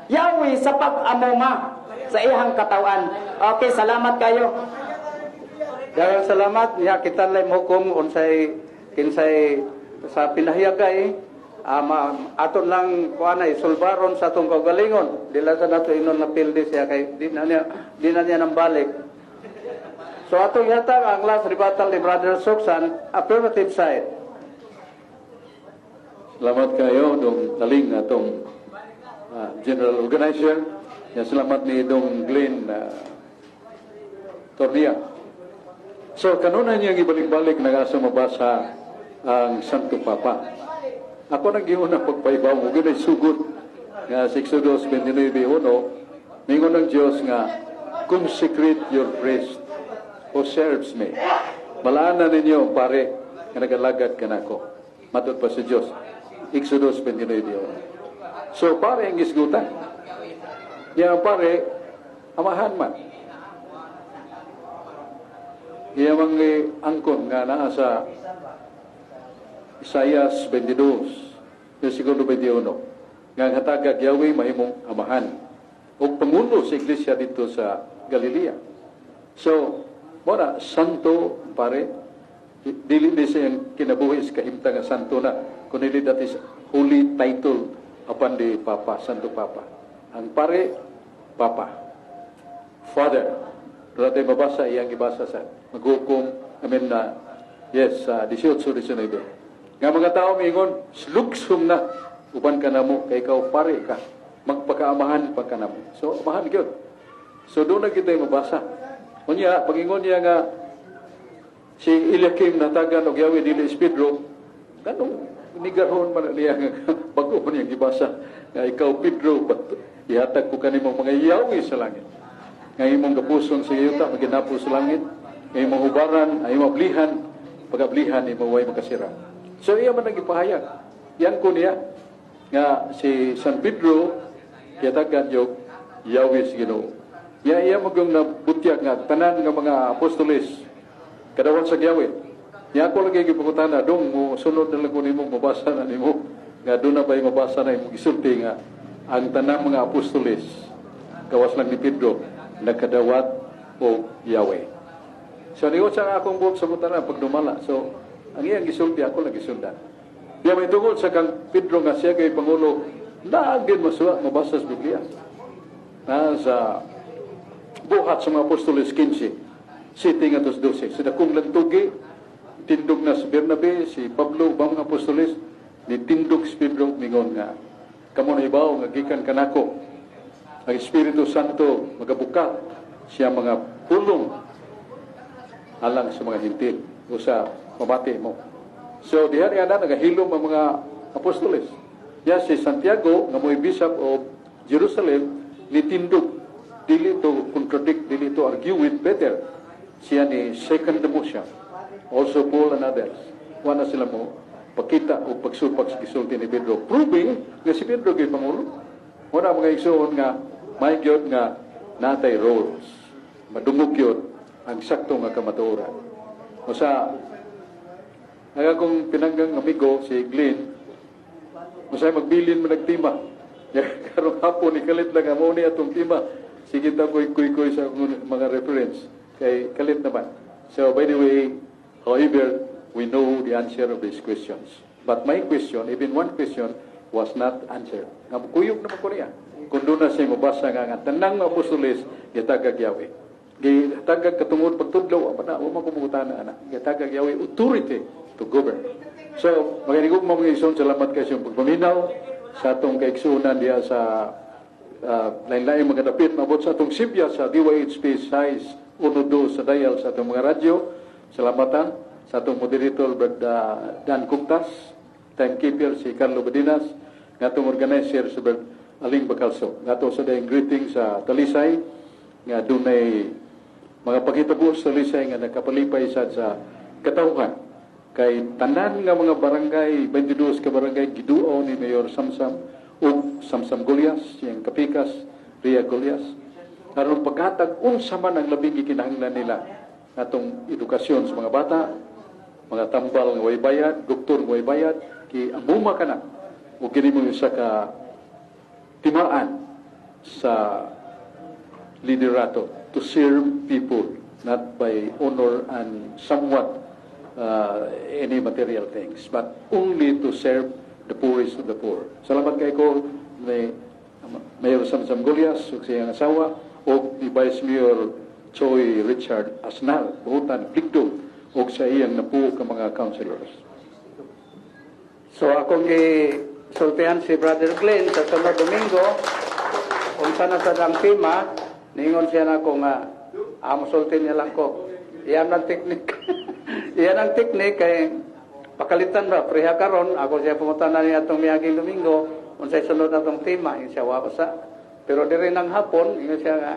Yahweh sa pag-amuma sa iyang katawan. Okay, salamat kayo. Daghang salamat niya. Kita lang hukom unsay kinsay sa pinahiyagay ama aton lang kuan ay sulbaron sa atong kaugalingon. Dili sa nato inon na pildi siya kay di na niya nang balik. So atong yatag ang last rebuttal ni Brother Suksan, affirmative side. Salamat kayo, Dong Taling, atong general organizer. Ya, salamat ni Dong Glenn Tornia. So, kanunay niyang ibalik-balik nag-asa mabasa ang Santo Papa. Ako nang giuna pagpaibaw mo, ginay sugod nga sa Exodus 29:1, ningon ng Diyos nga, "Consecrate your priest who serves me." Balaanan ninyo ang pare nga nagalagad kanako. Matod pa sa Diyos. Exodus 29:1. So, pare ang gisgutan. Ya ang pare, amahan man. Iya mang angkon nga naa sa Isaias 22, versikulo 21. Nga ang hatagag Yahweh mahimong amahan o pangulo sa iglesia dito sa Galilea. So, muna, santo pare, dili ni siya ang kinabuhi sa kahimtang nga santo na, kundi that is holy title upon the Papa, Santo Papa. Ang pare, Papa. Father. Doon natin mabasa, iyang ibasa sa maghukom, I mean, yes, sa 18, 19. Nga mga tao mingon, "Luksong na, uban ka na mo, kay ikaw pare ka, magpakaamahan pa ka na mo." So, amahan gyud. So, doon na kita mabasa. Unya, pagingon niya nga, si Eliakim natagan og Yahweh dili si Pedro, kanong nigarhon man niya nga bago man niyang gibasa nga ikaw Pedro, but ihatag ko kanimo mga yawi sa langit. Nga imong gapuson sa yuta maginapos sa langit, nga imong hubaran ay imong ablihan, pagablihan imo way makasira. So iya man ang gipahayag. Yan ko niya nga si San Pedro gihatagan yung Yahweh sa Ginoo. Ya iya magyong nabutyag nga tanan nga mga apostoles kadawat sa Yahweh. Ya ako lagi gipangutana, dong mo sunod na lang ko nimo mabasa na nimo nga doon na ba'y mabasa na imong gisulti nga ang tanang mga apostoles gawas lang ni Pedro nakadawat og Yahweh. So niyo sa akong buot sa na pagdumala. So ang iyang gisulti ako lang gisundan. Diya may tungod sa kang Pedro nga siya kay pangulo naagin masuwa mabasa sa Biblia. Na sa Buhat sa mga Apostoles 15, 7 ngadto 12. Sa dakong lantugi, tindog na si Bernabe, si Pablo, ubang mga apostoles, ni tindog si Pedro mingon nga, "Kamo na ibaw nga gikan kanako ang Espiritu Santo magabuka siya mga pulong alang sa mga Hentil o sa mamati mo." So diha niya na nagahilom ang mga apostoles. Ya si Santiago nga mo'y bishop of Jerusalem nitindog dili to contradict, dili to argue with Peter. Siya ni second the motion. Also Paul and others. Wala sila mo pakita o pagsupak sa gisulti ni Pedro, proving nga si Pedro gyud pangulo. Wala mga igsoon nga may gyud nga natay roles. Madungog gyud ang sakto nga kamatuoran. O sa ang akong pinanggang amigo si Glenn, masay magbilin man nagtima. Karong hapon ni kalit lang amo ni atong tema. Sige ta koy kuy kuy sa akong mga reference kay kalit naman. So by the way, however, we know the answer of these questions. But my question, even one question, was not answered. Nga kuyog naman ko niya. Kung doon na siya mabasa nga nga tanang mga apostoles gitagag Yahweh. Gitagag katungod pagtudlo, apa na, wa man kumutan na ana. Gitagag Yahweh authority to govern. So, mga mga igsoon, salamat kayo sa iyong pagpaminaw sa atong kaigsuonan diha sa lain-lain mga dapit mabot sa atong sibya sa DYHP size 12 sa dial sa atong mga radyo. Salamatan sa atong moderator Brad Dan Kugtas, timekeeper si Carlo Badinas, nga atong organizer si Brad Aling Bacalso. Nga ato sa dayang greeting sa Talisay nga dunay mga paghitabo sa Talisay nga nakapalipay sad sa katawhan kay tanan nga mga barangay, 22 ka barangay, giduaw ni Mayor Samsam ug Samsam Golias, siyang kapikas Ria Golias. Aron paghatag unsa man ang labing gikinahanglan nila atong edukasyon sa mga bata, mga tambal nga way bayad, doktor nga way bayad, ki amuma ka na o kini mo isa ka timaan sa liderato to serve people, not by honor and somewhat any material things, but only to serve the poorest of the poor. Salamat kay ko ni Mayor Samsam Golias ug sa iyang asawa ug ni Vice Mayor Choi Richard Asnal, Buhutan, Pligdong, ug sa iyang napuo ka mga councilors. So akong gisultihan si Brother Glenn sa sunod Domingo unsa na sad ang tema, ningon siya nako nga amo sulti niya lang ko. Iyan ang teknik. Iyan ang teknik kay pakalitan ba preha karon ako siya pangutana niya atong miaging Domingo unsay sunod atong tema, ingon siya wa pa sa. Pero diri nang hapon ingon siya nga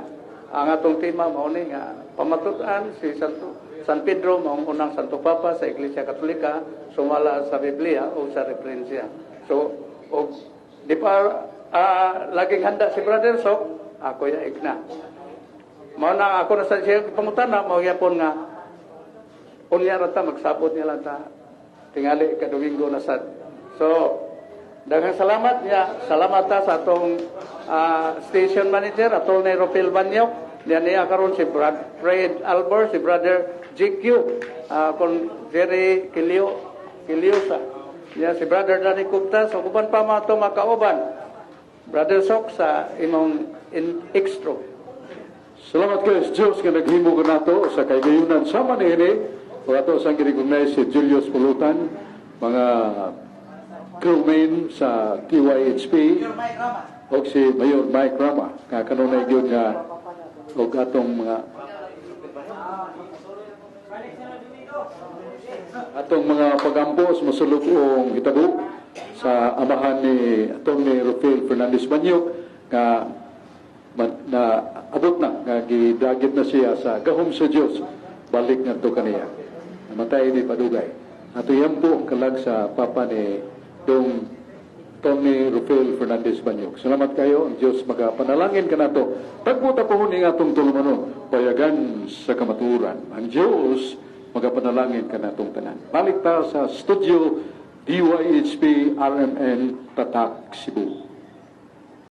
ang atong tema mao ni nga pamatud-an si Santo San Pedro maong unang Santo Papa sa Iglesia Katolika sumala sa Biblia o sa referensya. So, og di pa laging handa si Brother Sok, ako ya igna. Mao na ako na sa siya pangutana mao gyapon nga unya ra ta magsabot niya lang ta tingali ka Domingo na sad. So, daghang salamat niya. Salamat ta sa atong station manager, Atty. Rofel Banyok. Niya niya karon si Brad Fred Albert, si Brother GQ, kon Jerry Kilio, Kiliosa. Niya si Brother Danny Gupta, so uban pa mga ito makauban. Brother Sok sa imong in extra. Salamat kay sa Diyos nga naghimo kanato sa kaygayunan sama niini. Ug ato sang gi-recognize si Julius Pulutan, mga crewman sa TYHP ug si Mayor Mike Rama nga kanunay gyud nga og atong mga pagampo sa masulub-ong hitabo sa amahan ni Atty. Rufil Fernandez Banyok nga na abot na nga gidagit na siya sa gahom sa Dios balik ngadto kaniya. Namatay ni padugay. Ato yan po ang kalag sa papa ni Dong Tony Rufil Fernandez Banyok. Salamat kayo. Ang Diyos magapanalangin kanato. Tagpo ta pohon ning atong tulumanon. Payagan sa kamatuoran. Ang Diyos magapanalangin kanatong tanan. Balik ta sa studio DYHP RMN Tatak Cebu.